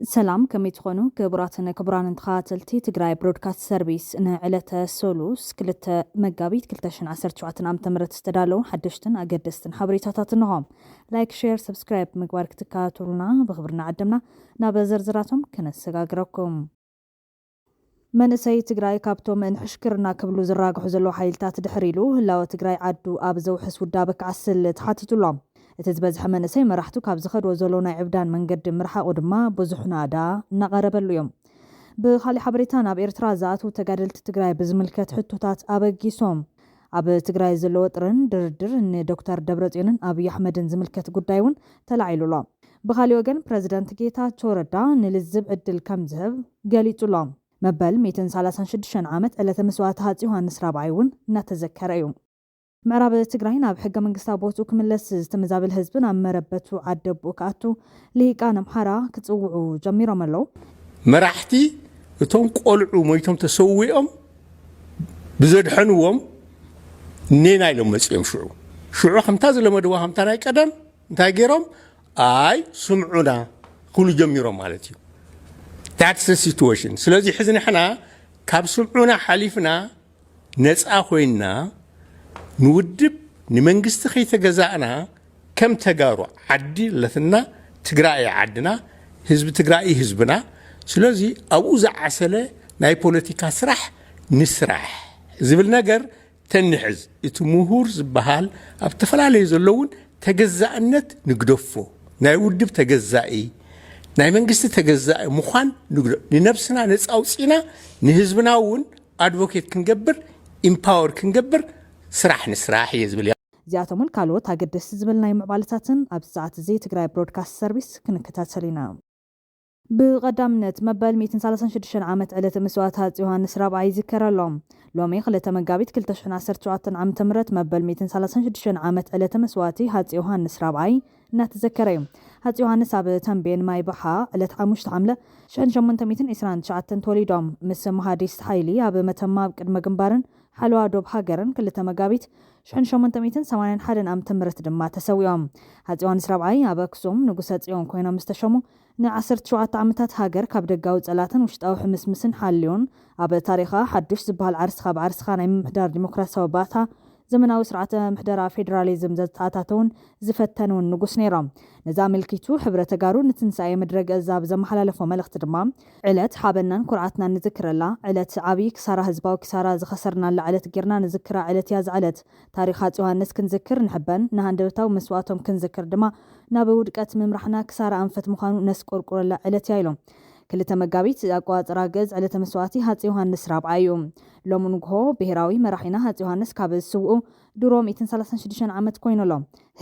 ሰላም፣ ከመይ ትኾኑ ክቡራትን ክቡራንን ተኸታተልቲ ትግራይ ብሮድካስት ሰርቪስ? ንዕለተ ሰሉስ ክልተ መጋቢት ክልተ ሽሕን ዓሰርተ ሸውዓተን ዓመተ ምህረት ዝተዳለዉ ሓደሽትን ኣገደስትን ሓበሬታታት እንሆ። ላይክ፣ ሼር፣ ሰብስክራይብ ምግባር ክትከታተሉና ብኽብሪ እናዓደምና ናብ ዝርዝራቶም ከነሰጋግረኩም። መንእሰይ ትግራይ ካብቶም ንሕሽክርና ክብሉ ዝራግሑ ዘለዉ ሓይልታት ድሕር ኢሉ ህላወ ትግራይ ዓዱ ኣብ ዘውሕስ ውዳበ ክዓስል ተሓቲቱ ኣሎ። እቲ ዝበዝሐ መንእሰይ መራሕቱ ካብ ዝኸድዎ ዘለዉ ናይ ዕብዳን መንገዲ ምርሓቑ ድማ ብዙሕ ናእዳ እናቐረበሉ እዮም። ብኻሊእ ሓበሬታ፣ ናብ ኤርትራ ዝኣትዉ ተጋደልቲ ትግራይ ብዝምልከት ሕቶታት ኣበጊሶም። ኣብ ትግራይ ዘሎ ወጥርን ድርድር ንዶክተር ደብረጽዮንን ኣብይ ኣሕመድን ዝምልከት ጉዳይ እውን ተላዒሉ ኣሎ። ብኻሊእ ወገን፣ ፕረዚደንት ጌታቸው ረዳ ንልዝብ ዕድል ከም ዝህብ ገሊጹ ኣሎ። መበል ሚእትን ሰላሳን ሽዱሽተን ዓመት ዕለተ መስዋእቲ ሃጽይ ዮሃንስ ራብዓይ እውን እናተዘከረ እዩ። ምዕራብ ትግራይ ናብ ሕገ መንግስታዊ ቦትኡ ክምለስ፣ ዝተመዛበለ ህዝቢ ናብ መረበቱ ዓዲ ኣቦኡ ክኣቱ፣ ልሂቃን ኣምሓራ ክጽውዑ ጀሚሮም ኣለዉ። መራሕቲ እቶም ቆልዑ ሞይቶም ተሰዊኦም ብዘድሐንዎም ኔና ኢሎም መጺኦም። ሽዑ ሽዑ ከምታ ዝለመድዋ፣ ከምታ ናይ ቀደም እንታይ ገይሮም? ኣይ ስምዑና ክብሉ ጀሚሮም ማለት እዩ። That's the situation። ስለዚ ሕዚ ንሕና ካብ ስምዑና ሓሊፍና ነፃ ኮይንና ንውድብ ንመንግስቲ ከይተገዛእና ከም ተጋሩ፣ ዓዲ ኣለትና፣ ትግራይ እያ ዓድና፣ ህዝቢ ትግራይ እዩ ህዝብና። ስለዚ ኣብኡ ዝዓሰለ ናይ ፖለቲካ ስራሕ ንስራሕ ዝብል ነገር ተንሕዝ። እቲ ምሁር ዝበሃል ኣብ ዝተፈላለዩ ዘለውን ተገዛእነት ንግደፎ። ናይ ውድብ ተገዛኢ፣ ናይ መንግስቲ ተገዛኢ ምዃን ንግደ-፣ ንነብስና ነፃ ኣውፂና ንህዝብና እውን ኣድቮኬት ክንገብር፣ ኢምፓወር ክንገብር ስራሕ ንስራሕ እየ ዝብል። እዚኣቶምን ካልኦት ኣገደስቲ ዝብል ናይ ምዕባለታትን ኣብዚ ሰዓት እዚ ትግራይ ብሮድካስት ሰርቪስ ክንከታተል ኢና። ብቐዳምነት፣ መበል ሚእትን ሰላሳን ሽዱሽተን ዓመት ዕለተ መስዋእቲ ሃጽይ ዮሃንስ ራብዓይ ይዝከር ኣሎ። ሎሚ ክልተ መጋቢት ክልተ ሽሕን ዓሰርተ ሸውዓተን ዓመተ ምህረት መበል ሚእትን ሰላሳን ሽዱሽተን ዓመት ዕለተ መስዋእቲ ሃጽይ ዮሃንስ ራብዓይ እናተዘከረ እዩ። ሃጽይ ዮሃንስ ኣብ ተንቤን ማይ ባሓ ዕለት ሓሙሽተ ሓምለ ሽሕን ሸሞንተ ሚእትን ዕስራን ትሽዓተን ተወሊዶም። ምስ መሃዲስት ሓይሊ ኣብ መተማ ኣብ ቅድመ ግንባርን ሓለዋ ዶብ ሃገርን ክልተ መጋቢት ሽሕን ሸሞንተ ሚእትን ሰማንያን ሓደን ዓመተ ምህረት ድማ ተሰዊኦም። ሃጽይ ዮሃንስ ራብዓይ ኣብ ኣክሱም ንጉሰ ጽዮን ኮይኖም ዝተሸሙ ንዓሰርተ ሸውዓተ ዓመታት ሃገር ካብ ደጋዊ ጸላትን ውሽጣዊ ሕምስምስን ሓልዮን ኣብ ታሪኻ ሓዱሽ ዝበሃል ዓርሲ ካብ ዓርስኻ ናይ ምምሕዳር ዲሞክራሲያዊ ባእታ ዘመናዊ ስርዓተ ምሕደራ ፌዴራሊዝም ዘተኣታተውን ዝፈተኑን ንጉስ ነይሮም። ነዚ ኣመልኪቱ ሕብረ ተጋሩ ንትንሳኤ ምድረ ገጽ ኣብ ዘመሓላለፎ መልእኽቲ ድማ፣ ዕለት ሓበናን ኩርዓትናን ንዝክረላ ዕለት፣ ዓብዪ ክሳራ ህዝባዊ ክሳራ ዝኸሰርናላ ዕለት ጌርና ንዝክራ ዕለት እያ እዛ ዕለት። ታሪኽ ሃጽይ ዮሃንስ ክንዝክር ንሕበን፣ ንሃንደበታዊ መስዋእቶም ክንዝክር ድማ ናብ ውድቀት ምምራሕና ክሳራ ኣንፈት ምዃኑ ነስቆርቁረላ ዕለት እያ ኢሎም። ክልተ መጋቢት ኣቆጻጽራ ግእዝ ዕለተ መስዋእቲ ሃጽይ ዮሃንስ ራብዓይ እዩ። ሎሚ ንግሆ ብሄራዊ መራሒና ሃጽይ ዮሃንስ ካብ ዝስውኡ ድሮ ሚእትን ሰላሳን ሽዱሽተን ዓመት ኮይኑ ኣሎ።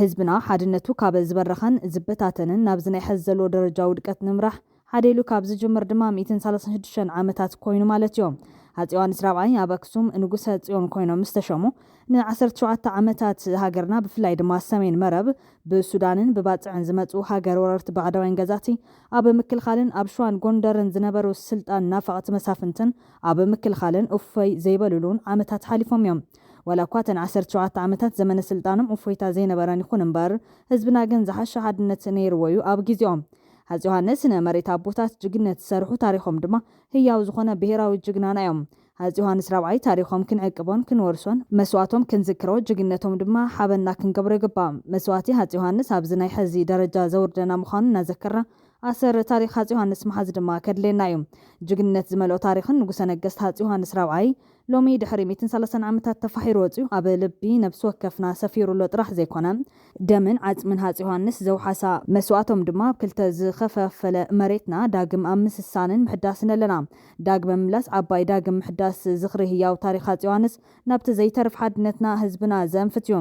ህዝብና ሓድነቱ ካብ ዝበረኸን ዝበታተንን ናብዚ ናይ ሕዚ ዘለዎ ደረጃ ውድቀት ንምራሕ ሓደ ኢሉ ካብ ዝጅምር ድማ ሚእትን ሰላሳን ሽዱሽተን ዓመታት ኮይኑ ማለት እዩ። ሃጽይ ዮሃንስ ራብዓይ ኣብ ኣክሱም ንጉሰ ጽዮን ኮይኖም ምስ ተሸሙ፣ ንዓሰርተ ሸውዓተ ዓመታት ሃገርና ብፍላይ ድማ ሰሜን መረብ ብሱዳንን ብባጽዕን ዝመጹ ሃገር ወረርቲ ባዕዳውያን ገዛእቲ ኣብ ምክልኻልን ኣብ ሸዋን ጎንደርን ዝነበሩ ስልጣን ናፋቕቲ መሳፍንትን ኣብ ምክልኻልን እፎይ ዘይበሉሉን ዓመታት ሓሊፎም እዮም። ዋላ እኳ እተን ዓሰርተ ሸውዓተ ዓመታት ዘመነ ስልጣኖም እፎይታ ዘይነበረን ይኹን እምበር፣ ህዝብና ግን ዝሓሸ ሓድነት ነይርዎ እዩ ኣብ ግዜኦም። ሃጽይ ዮሃንስ ንመሬት ኣቦታት ጅግነት ዝሰርሑ፣ ታሪኾም ድማ ህያው ዝኾነ ብሄራዊ ጅግናና እዮም። ሃጽይ ዮሃንስ ራብዓይ ታሪኾም ክንዕቅቦን ክንወርሶን፣ መስዋእቶም ክንዝክሮ፣ ጅግነቶም ድማ ሓበና ክንገብሮ ይግባእ። መስዋእቲ ሃጽይ ዮሃንስ ኣብዚ ናይ ሕዚ ደረጃ ዘውርደና ምዃኑ እናዘከርና፣ ኣሰር ታሪኽ ሃጽይ ዮሃንስ ምሓዝ ድማ ከድልየና እዩ። ጅግንነት ዝመልኦ ታሪኽን ንጉሰ ነገስት ሃጽይ ዮሃንስ ራብዓይ ሎሚ ድሕሪ ሚእትን ሰላሳን ዓመታት ተፋሒሩ ወጺኡ ኣብ ልቢ ነብሲ ወከፍና ሰፊሩ ኣሎ ጥራሕ ዘይኮነ፣ ደምን ዓጽምን ሃጽይ ዮሃንስ ዘውሓሳ መስዋእቶም ድማ ኣብ ክልተ ዝኸፋፈለ መሬትና ዳግም ኣብ ምስሳንን ምሕዳስን ኣለና። ዳግመ ምምላስ ዓባይ ዳግም ምሕዳስ ዝኽሪ ህያው ታሪኽ ሃጽይ ዮሃንስ ናብቲ ዘይተርፍ ሓድነትና ህዝብና ዘንፍት እዩ።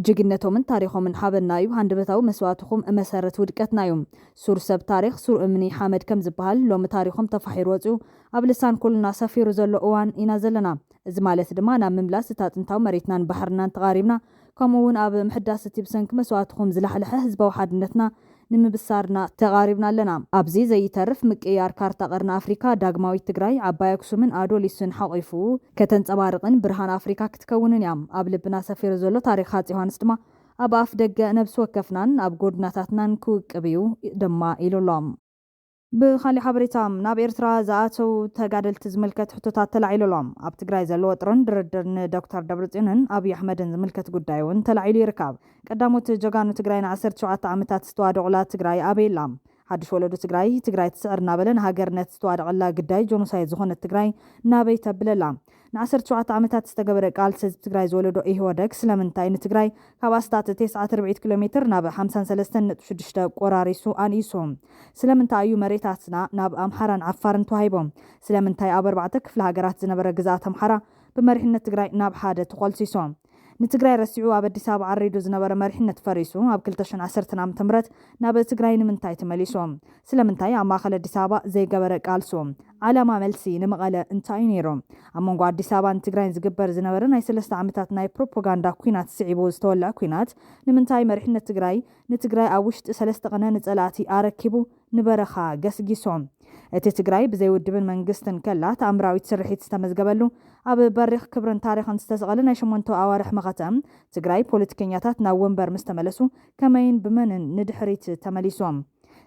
ጅግነቶምን ታሪኾምን ሓበንና እዩ፣ ሃንደበታዊ መስዋእትኹም መሰረት ውድቀትና እዩ። ሱር ሰብ ታሪኽ ሱር እምኒ ሓመድ ከም ዝበሃል፣ ሎሚ ታሪኾም ተፋሒሩ ወጺኡ ኣብ ልሳን ኩልና ሰፊሩ ዘሎ እዋን ኢና ዘለና። እዚ ማለት ድማ ናብ ምምላስ እታ ጥንታዊ መሬትናን ባሕርናን ተቓሪብና፣ ከምኡ እውን ኣብ ምሕዳስ እቲ ብሰንኪ መስዋእትኹም ዝላሕለሐ ህዝባዊ ሓድነትና ንምብሳርና ተቓሪብና ኣለና። ኣብዚ ዘይተርፍ ምቅይያር ካርታ ቀርኒ ኣፍሪካ ዳግማዊት ትግራይ፣ ዓባይ ኣክሱምን ኣዶሊስን ሓቒፉ ከተንጸባርቕን ብርሃን ኣፍሪካ ክትከውንን እያ። ኣብ ልብና ሰፊሩ ዘሎ ታሪኽ ሃጽይ ዮሃንስ ድማ ኣብ ኣፍ ደገ ነብሲ ወከፍናን ኣብ ጎድናታትናን ክውቅብ እዩ ድማ ኢሉ ኣሎ። ብኻሊእ ሓበሬታ፣ ናብ ኤርትራ ዝኣተው ተጋደልቲ ዝምልከት ሕቶታት ተላዒሉ ኣሎ። ኣብ ትግራይ ዘሎ ወጥርን ድርድር ንዶክተር ደብረጽዮንን ኣብይ ኣሕመድን ዝምልከት ጉዳይ እውን ተላዒሉ ይርከብ። ቀዳሞት ጀጋኑ ትግራይ ንዓሰርተ ሸውዓተ ዓመታት ዝተዋደቑላ ትግራይ ኣበይ ኣላ? ሓድሽ ወለዶ ትግራይ፣ ትግራይ ትስዕር እናበለ ንሃገርነት ዝተዋደቐላ ግዳይ ጆኖሳይድ ዝኾነት ትግራይ ናበይ ተብለላ? ንዓሰርተ ሸውዓተ ዓመታት ዝተገበረ ቃልሲ ህዝቢ ትግራይ ዝወለዶ ኢህወደግ ስለምንታይ ንትግራይ ካብ ኣስታት ተስዓተ ርብዒት ኪሎ ሜትር ናብ ሓምሳን ሰለስተን ነጥቢ ሽዱሽተ ቆራሪሱ ኣንኢሱ? ስለምንታይ እዩ መሬታትና ናብ ኣምሓራን ዓፋርን ተዋሂቦም? ስለምንታይ ኣብ ኣርባዕተ ክፍለ ሃገራት ዝነበረ ግዝኣት ኣምሓራ ብመሪሕነት ትግራይ ናብ ሓደ ተኾልሲሶ? ንትግራይ ረሲዑ ኣብ ኣዲስ ኣበባ ዓሪዱ ዝነበረ መሪሕነት ፈሪሱ ኣብ ክልተ ሽሕን ዓሰርተን ዓመተ ምህረት ናብ ትግራይ ንምንታይ ተመሊሱ? ስለምንታይ ኣብ ማእኸል ኣዲስ ኣበባ ዘይገበረ ቃልሱ? ዓላማ መልሲ ንመቐለ እንታይ እዩ ነይሩ? ኣብ መንጎ ኣዲስ ኣበባን ትግራይን ዝግበር ዝነበረ ናይ ሰለስተ ዓመታት ናይ ፕሮፓጋንዳ ኲናት ስዒቡ ዝተወልዐ ኲናት ንምንታይ መሪሕነት ትግራይ ንትግራይ ኣብ ውሽጢ ሰለስተ ቅነ ንፀላእቲ ኣረኪቡ ንበረኻ ገስጊሶም? እቲ ትግራይ ብዘይ ውድብን መንግስትን ከላ ተኣምራዊት ስርሒት ዝተመዝገበሉ ኣብ በሪኽ ክብርን ታሪኽን ዝተሰቐለ ናይ ሸሞንተ ኣዋርሕ መኸተ ትግራይ ፖለቲከኛታት ናብ ወንበር ምስ ተመለሱ ከመይን ብመንን ንድሕሪት ተመሊሶም?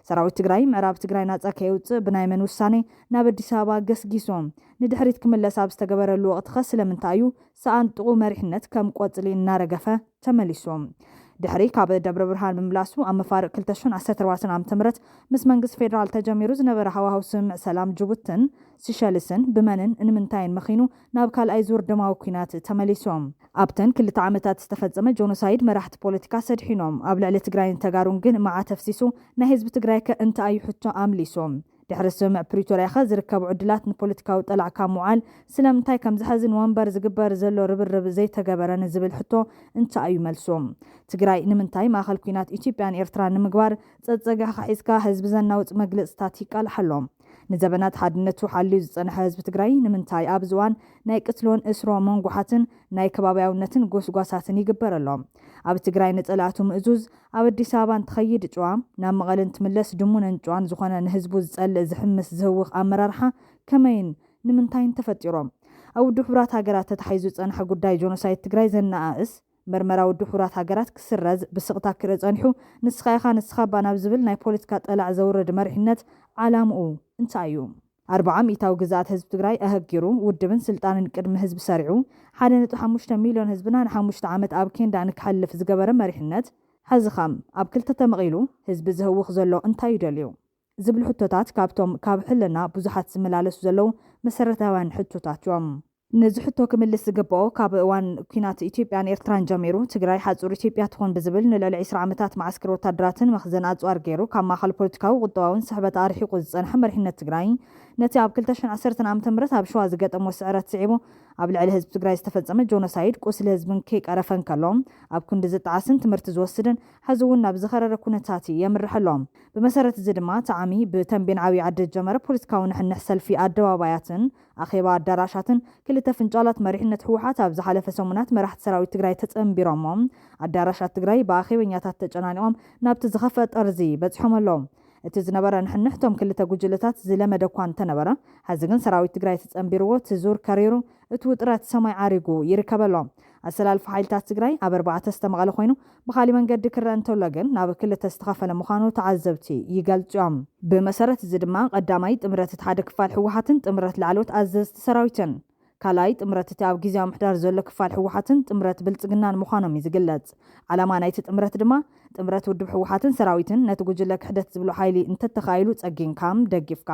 ሰራዊት ትግራይ ምዕራብ ትግራይ ናፃ ከየውፅእ ብናይ መን ውሳኔ ናብ ኣዲስ ኣበባ ገስጊሶም? ንድሕሪት ክምለስ ኣብ ዝተገበረሉ ወቕቲ ኸ ስለምንታይ እዩ ሰኣንጥቑ መሪሕነት ከም ቆፅሊ እናረገፈ ተመሊሱ? ድሕሪ ካብ ደብረ ብርሃን ምምላሱ ኣብ መፋርቕ ክልተ ሽሕን ዓሰርተ ኣርባዕተን ዓመተ ምህረት ምስ መንግስቲ ፌዴራል ተጀሚሩ ዝነበረ ሃዋህው ስምምዕ ሰላም ጅቡትን ሲሸልስን ብመንን ንምንታይን መኺኑ ናብ ካልኣይ ዙር ደማዊ ኲናት ተመሊሱ? ኣብተን ክልተ ዓመታት ዝተፈጸመ ጆኖሳይድ መራሕቲ ፖለቲካ ሰድሒኖም፣ ኣብ ልዕሊ ትግራይን ተጋሩን ግን መዓት ኣፍሲሱ፣ ናይ ህዝቢ ትግራይ ከ እንታይ እዩ ሕቶ ኣምሊሱ? ድሕሪ ስምምዕ ፕሪቶርያ ኸ ዝርከቡ ዕድላት ንፖለቲካዊ ጠላዕ ካብ ምውዓል ስለምንታይ ከምዚ ሐዚ ንወንበር ዝግበር ዘሎ ርብርብ ዘይተገበረ ንዝብል ሕቶ እንታይ እዩ መልሱ? ትግራይ ንምንታይ ማእኸል ኲናት ኢትዮጵያን ኤርትራን ንምግባር ጸጸግዕኻ ሒዝካ ህዝቢ ዘናውጽ መግለጽታት ይቃልሓሎም? ንዘበናት ሓድነቱ ሓልዩ ዝጸንሐ ህዝቢ ትግራይ ንምንታይ ኣብዚ እዋን ናይ ቅትሎን እስሮ መንጉሓትን ናይ ከባብያውነትን ጎስጓሳትን ይግበረሎም? ኣብ ትግራይ ንጸላእቱ ምእዙዝ፣ ኣብ ኣዲስ ኣበባ እንትኸይድ ጭዋ፣ ናብ መቐለ እንትምለስ ድሙነን ጭዋን ዝኾነ ንህዝቡ ዝጸልእ ዝሕምስ ዝህውኽ ኣመራርሓ ከመይን ንምንታይን ተፈጢሮም? ኣብ ውድብ ሕቡራት ሃገራት ተታሒዙ ዝጸንሐ ጉዳይ ጆኖሳይድ ትግራይ ዘነኣእስ መርመራ ውድብ ሕቡራት ሃገራት ክስረዝ ብስቕታ ክርኢ ጸኒሑ፣ ንስኻ ኢኻ ንስኻ እባ ናብ ዝብል ናይ ፖለቲካ ጠላዕ ዘውርድ መሪሕነት ዓላምኡ እንታይ እዩ? ኣርብዓ ሚእታዊ ግዝኣት ህዝቢ ትግራይ ኣህጊሩ፣ ውድብን ስልጣንን ቅድሚ ህዝቢ ሰሪዑ፣ ሓደ ነጥቢ ሓሙሽተ ሚልዮን ህዝብና ንሓሙሽተ ዓመት ኣብ ኬንዳ ንክሓልፍ ዝገበረ መሪሕነት፣ ሐዚ ኸም ኣብ ክልተ ተመቒሉ ህዝቢ ዝህውኽ ዘሎ እንታይ እዩ ደልዩ? ዝብሉ ሕቶታት ካብቶም ካብ ሕልና ብዙሓት ዝመላለሱ ዘለዉ መሰረታውያን ሕቶታት እዮም። ነዚ ሕቶ ክምልስ ዝግብኦ፣ ካብ እዋን ኲናት ኢትዮጵያን ኤርትራን ጀሚሩ፣ ትግራይ ሓጹር ኢትዮጵያ ትኹን ብዝብል ንልዕሊ ዕስራ ዓመታት መዓስከር ወታደራትን መኽዘን ኣጽዋር ገይሩ፣ ካብ ማእኸል ፖለቲካዊ፣ ቁጠባውን ስሕበት ኣርሒቑ ዝጸንሐ መሪሕነት ትግራይ፣ ነቲ ኣብ ክልተ ሽሕን ዓሰርተን ዓመተ ምህረት ኣብ ሸዋ ዝገጠሞ ስዕረት ስዒቡ፣ ኣብ ልዕሊ ህዝቢ ትግራይ ዝተፈጸመ ጆኖሳይድ ቁስሊ ህዝብን ከይቀረፈ እንከሎ፣ ኣብ ክንዲ ዝጠዓስን ትምህርቲ ዝወስድን፣ ሐዚ እውን ናብ ዝኸረረ ኩነታት የምርሕ ኣሎ። ብመሰረት እዚ ድማ፣ እቲ ዓሚ ብተንቤን ዓብዪ ዓዲ ዝጀመረ ፖለቲካዊ ንሕንሕ ሰልፊ ኣደባባያትን ኣኼባ ኣዳራሻትን ክልተ ፍንጫላት መሪሕነት ህወሓት ኣብ ዝሓለፈ ሰሙናት መራሕቲ ሰራዊት ትግራይ ተጸንቢሮሞ፣ ኣዳራሻት ትግራይ ብኣኼበኛታት ተጨናኒቖም ናብቲ ዝኸፍአ ጠርዚ በጺሖም ኣለዉ። እቲ ዝነበረ ንሕንሕ እቶም ክልተ ጉጅለታት ዝለመደ እኳ እንተነበረ፣ ሐዚ ግን ሰራዊት ትግራይ ተጸንቢርዎ እቲ ዙር ከሪሩ፣ እቲ ውጥረት ሰማይ ዓሪጉ ይርከብ ኣሎ። ኣሰላልፋ ሓይልታት ትግራይ ኣብ ኣርባዕተ ዝተመቐለ ኮይኑ፣ ብኻሊእ መንገዲ ክረአ እንተሎ ግን ናብ ክልተ ዝተኸፈለ ምዃኑ ተዓዘብቲ ይገልጹ እዮም። ብመሰረት እዚ ድማ ቀዳማይ ጥምረት እቲ ሓደ ክፋል ህወሓትን ጥምረት ላዕለዎት ኣዘዝቲ ሰራዊትን፣ ካልኣይ ጥምረት እቲ ኣብ ግዝያዊ ምሕዳር ዘሎ ክፋል ህወሓትን ጥምረት ብልጽግናን ምዃኖም እዩ ዝግለጽ። ዓላማ ናይቲ ጥምረት ድማ ጥምረት ውድብ ህወሓትን ሰራዊትን ነቲ ጉጅለ ክሕደት ዝብሎ ሓይሊ እንተተኻኢሉ ጸጊንካ፣ ደጊፍካ፣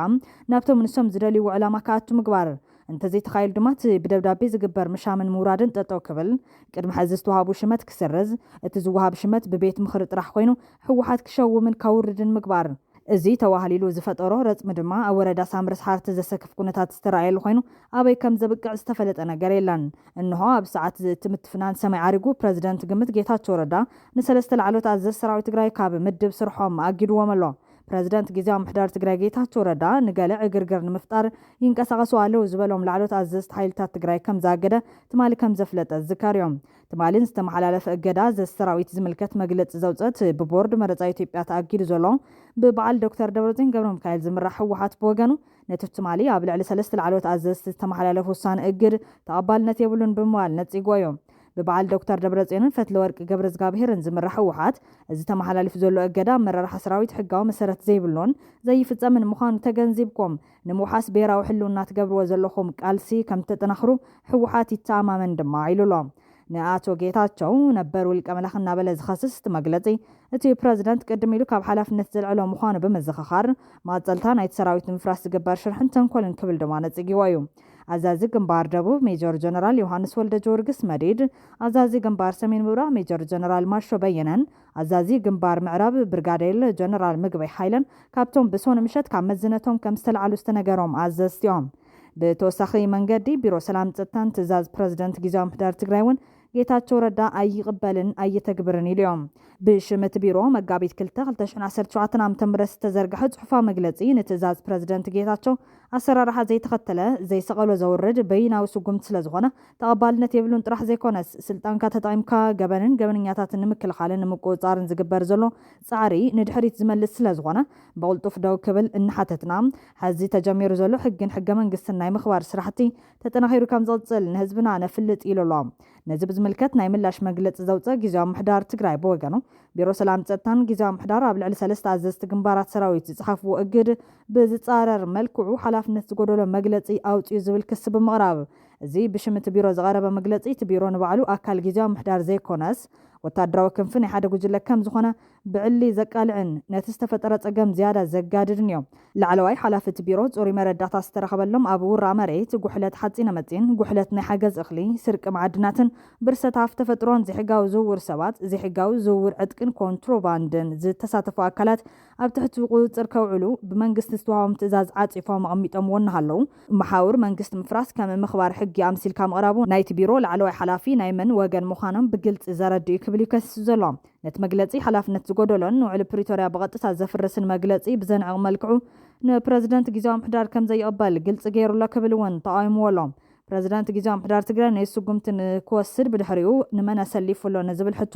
ናብቶም ንሶም ዝደልይዎ ዕላማ ክኣቱ ምግባር። እንተዘይተኻኢሉ ድማ እቲ ብደብዳቤ ዝግበር ምሻምን ምውራድን ጠጠው ክብል፣ ቅድሚ ሐዚ ዝተዋሃቡ ሽመት ክስርዝ፣ እቲ ዝወሃብ ሽመት ብቤት ምኽሪ ጥራሕ ኮይኑ ህወሓት ክሸውምን ከውርድን ምግባር። እዚ ተዋህሊሉ ዝፈጠሮ ረጽሚ ድማ ኣብ ወረዳ ሳምረ ሰሓርቲ ዘሰክፍ ኩነታት ዝተረኣየሉ ኮይኑ ኣበይ ከም ዘብቅዕ ዝተፈለጠ ነገር የለን። እንሆ ኣብ ሰዓት እዚ እቲ ምትፍናን ሰማይ ዓሪጉ ፕረዚደንት ግምት ጌታቸው ረዳ ንሰለስተ ላዕሎት ኣዘዝ ሰራዊት ትግራይ ካብ ምድብ ስርሖም ኣጊድዎም ኣሎ። ፕረዚደንት ግዝያዊ ምሕዳር ትግራይ ጌታቸው ረዳ ንገለ ዕግርግር ንምፍጣር ይንቀሳቐሱ ኣለዉ ዝበሎም ላዕሎት ኣዘዝቲ ሓይልታት ትግራይ ከም ዘኣገደ ትማሊ ከም ዘፍለጠ ዝዝከር እዮም። ትማሊ ዝተመሓላለፈ እገዳ ዘሰራዊት ዝምልከት መግለፂ ዘውፀት ብቦርድ መረፃ ኢትዮጵያ ተኣጊዱ ዘሎ ብበዓል ዶክተር ደብረፅዮን ገብረ ሚካኤል ዝምራሕ ህወሓት ብወገኑ ነቲ ትማሊ ኣብ ልዕሊ ሰለስተ ላዕለዎት ኣዘዝቲ ዝተመሓላለፈ ውሳነ እግድ ተቐባልነት የብሉን ብምባል ነፂጎ እዩ። ብበዓል ዶክተር ደብረጽዮንን ፈትለወርቂ ገብረዝጋብሄርን ዝምራሕ ህወሓት፣ እዚ ተመሓላሊፉ ዘሎ እገዳ ኣመራርሓ ሰራዊት ሕጋዊ መሰረት ዘይብሉን ዘይፍጸምን ምዃኑ ተገንዚብኩም፣ ንምውሓስ ብሄራዊ ህልውና ትገብርዎ ዘለኹም ቃልሲ ከም ተጠናኽሩ ህወሓት ይተኣማመን ድማ ኢሉ ኣሎ። ንኣቶ ጌታቸው ነበር ውልቀ መላኺ እናበለ ዝኸስስ እቲ መግለጺ፣ እቲ ፕረዚደንት ቅድም ኢሉ ካብ ሓላፍነት ዘልዐሎ ምዃኑ ብምዝኽኻር፣ ማጸልታ ናይቲ ሰራዊት ንምፍራስ ዝግበር ሽርሕን ተንኮልን ክብል ድማ ነጺግዎ እዩ። ኣዛዚ ግንባር ደቡብ ሜጀር ጀነራል ዮሃንስ ወልደ ጊዮርጊስ መዲድ፣ ኣዛዚ ግንባር ሰሜን ምብራቕ ሜጀር ጀነራል ማሾ በየነን ኣዛዚ ግንባር ምዕራብ ብርጋዴር ጀነራል ምግበይ ሓይለን ካብቶም ብሶኒ ምሸት ካብ መዝነቶም ከም ዝተለዓሉ ዝተነገሮም ኣዘዝቲ እዮም። ብተወሳኺ መንገዲ ቢሮ ሰላም ጸጥታን ትእዛዝ ፕረዚደንት ግዝያዊ ምምሕዳር ትግራይ እውን ጌታቸው ረዳ ኣይቕበልን ኣይተግብርን ኢሉ እዮም። ብሽም እቲ ቢሮ መጋቢት ክልተ ክልተ ሽሕን ዓሰርተ ሸውዓተን ዓመተ ምህረት ዝተዘርግሐ ጽሑፋዊ መግለጺ ንትእዛዝ ፕረዚደንት ጌታቸው ኣሰራርሓ ዘይተኸተለ ዘይሰቐሎ ዘውርድ በይናዊ ስጉምቲ ስለ ዝኾነ ተቐባልነት የብሉን ጥራሕ ዘይኮነስ ስልጣንካ ተጠቒምካ ገበንን ገበነኛታትን ንምክልኻልን ንምቁጽጻርን ዝግበር ዘሎ ጻዕሪ ንድሕሪት ዝመልስ ስለ ዝኾነ ብቕልጡፍ ደው ክብል እናሓተትና፣ ሕዚ ተጀሚሩ ዘሎ ሕግን ሕገ መንግስትን ናይ ምኽባር ስራሕቲ ተጠናኺሩ ከም ዝቕጽል ንህዝብና ነፍልጥ ኢሉ ኣሎ። ነዚ ብዝምልከት ናይ ምላሽ መግለጺ ዘውፀ ግዝያዊ ምምሕዳር ትግራይ ብወገኑ ቢሮ ሰላም ጸጥታን ግዝያዊ ምምሕዳር ኣብ ልዕሊ ሰለስተ ኣዘዝቲ ግንባራት ሰራዊት ዝጸሓፍዎ እግድ ብዝጻረር መልክዑ ሓላፍነት ዝጎደሎ መግለጺ ኣውጺኡ ዝብል ክሲ ብምቕራብ፣ እዚ ብሽም እቲ ቢሮ ዝቐረበ መግለጺ እቲ ቢሮ ንባዕሉ ኣካል ግዝያዊ ምምሕዳር ዘይኮነስ ወታደራዊ ክንፊ ናይ ሓደ ጉጅለ ከም ዝኾነ ብዕሊ ዘቃልዕን ነቲ ዝተፈጠረ ጸገም ዝያዳ ዘጋድድን እዩ። ላዕለዋይ ሓላፊ እቲ ቢሮ ጽሩይ መረዳእታ ዝተረኸበሎም ኣብ ውራ መሬት፣ ጉሕለት ሓጺነ መጺን፣ ጉሕለት ናይ ሓገዝ እኽሊ፣ ስርቂ መዓድናትን ብርሰት ሃፍቲ ተፈጥሮን ዘይሕጋዊ ዝውውር ሰባት፣ ዘይሕጋዊ ዝውውር ዕጥቅን ኮንትሮባንድን ዝተሳተፉ ኣካላት ኣብ ትሕቲ ቁጽጽር ከውዕሉ ብመንግስቲ ዝተዋህቦም ትእዛዝ ዓጺፎም ኣቐሚጦምዎ እናሃለዉ፣ መሓውር መንግስቲ ምፍራስ ከም ምኽባር ሕጊ ኣምሲልካ ምቕራቡ ናይቲ ቢሮ ላዕለዋይ ሓላፊ ናይ መን ወገን ምዃኖም ብግልጺ ዘረድእ እዩ ክብል እዩ ከሲሱ ዘሎ። ነቲ መግለጺ ሓላፍነት ዝጎደሎን ንውዕሊ ፕሪቶርያ ብቐጥታ ዘፍርስን መግለጺ ብዘንዕቕ መልክዑ ንፕረዚደንት ግዝያዊ ምምሕዳር ከም ዘይቕበል ግልጺ ገይሩ ኣሎ ክብል እውን ተቓዊምዎ ኣሎ። ፕረዚደንት ግዝያዊ ምምሕዳር ትግራይ ነዚ ስጉምቲ ንክወስድ ብድሕሪኡ ንመን ኣሰሊፉ ኣሎ ንዝብል ሕቶ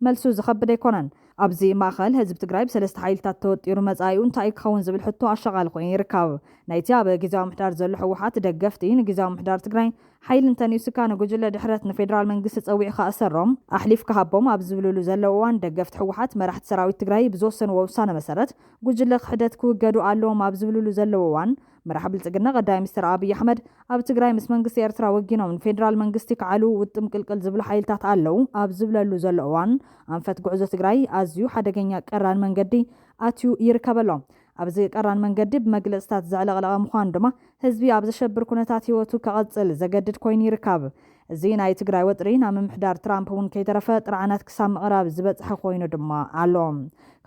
መልሱ ዝኸብድ ኣይኮነን። ኣብዚ ማእኸል ህዝቢ ትግራይ ብሰለስተ ሓይልታት ተወጢሩ መጻኢኡ እንታይ እዩ ክኸውን ዝብል ሕቶ ኣሻቓሊ ኮይኑ ይርከብ። ናይቲ ኣብ ግዝያዊ ምምሕዳር ዘሎ ህወሓት ደገፍቲ ንግዝያዊ ምምሕዳር ትግራይ ሓይሊ እንተንዩስካ ንጉጅለ ድሕረት ንፌደራል መንግስቲ ጸዊዕካ እሰሮም፣ ኣሕሊፍካ ሃቦም ኣብ ዝብልሉ ዘለዉ እዋን ደገፍቲ ህወሓት መራሕቲ ሰራዊት ትግራይ ብዝወሰንዎ ውሳነ መሰረት ጉጅለ ክሕደት ክውገዱ ኣለዎም ኣብ ዝብልሉ ዘለዉ እዋን መራሕ ብልጽግና ቀዳማይ ሚኒስትር ኣብይ ኣሕመድ ኣብ ትግራይ ምስ መንግስቲ ኤርትራ ወጊኖም ንፌደራል መንግስቲ ክዓሉ ውጥም ቅልቅል ዝብሉ ሓይልታት ኣለዉ ኣብ ዝብለሉ ዘሎ እዋን ኣንፈት ጉዕዞ ትግራይ ኣዝዩ ሓደገኛ ቀራን መንገዲ ኣትዩ ይርከብ ኣሎ። ኣብዚ ቀራን መንገዲ ብመግለጽታት ዘዕለቕለቐ ምዃኑ ድማ ህዝቢ ኣብ ዘሸብር ኩነታት ህይወቱ ከቐጽል ዘገድድ ኮይኑ ይርከብ። እዚ ናይ ትግራይ ወጥሪ ናብ ምምሕዳር ትራምፕ እውን ከይተረፈ ጥርዓናት ክሳብ ምቕራብ ዝበጽሐ ኮይኑ ድማ ኣሎ።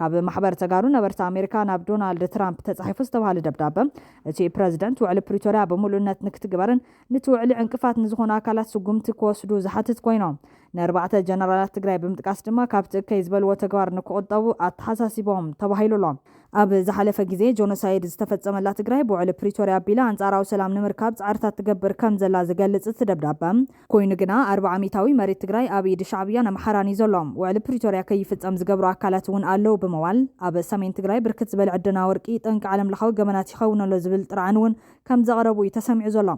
ካብ ማሕበር ተጋሩ ነበርቲ ኣሜሪካ ናብ ዶናልድ ትራምፕ ተጻሒፉ ዝተባሃለ ደብዳበ፣ እቲ ፕረዚደንት ውዕሊ ፕሪቶርያ ብምሉእነት ንክትግበርን ነቲ ውዕሊ ዕንቅፋት ንዝኾኑ ኣካላት ስጉምቲ ክወስዱ ዝሓትት ኮይኖም፣ ንኣርባዕተ ጀነራላት ትግራይ ብምጥቃስ ድማ ካብቲ እከይ ዝበልዎ ተግባር ንክቑጠቡ ኣተሓሳሲቦም ተባሂሉ ኣሎ። ኣብ ዝሓለፈ ግዜ ጆኖሳይድ ዝተፈጸመላ ትግራይ ብውዕሊ ፕሪቶርያ ኣቢላ ኣንጻራዊ ሰላም ንምርካብ ጻዕርታት ትገብር ከም ዘላ ዝገልጽ እቲ ደብዳበ፣ ኮይኑ ግና ኣርብዓ ሚእታዊ መሬት ትግራይ ኣብ ኢድ ሻዕብያን ኣምሓራን እዩ ዘሎ። ውዕሊ ፕሪቶርያ ከይፍጸም ዝገብሩ ኣካላት እውን ኣለዉ ብምባል፣ ኣብ ሰሜን ትግራይ ብርክት ዝበለ ዕደና ወርቂ ጠንቂ ዓለምለኻዊ ገበናት ይኸውን ኣሎ ዝብል ጥርዓን እውን ከም ዘቕረቡ እዩ ተሰሚዑ ዘሎ።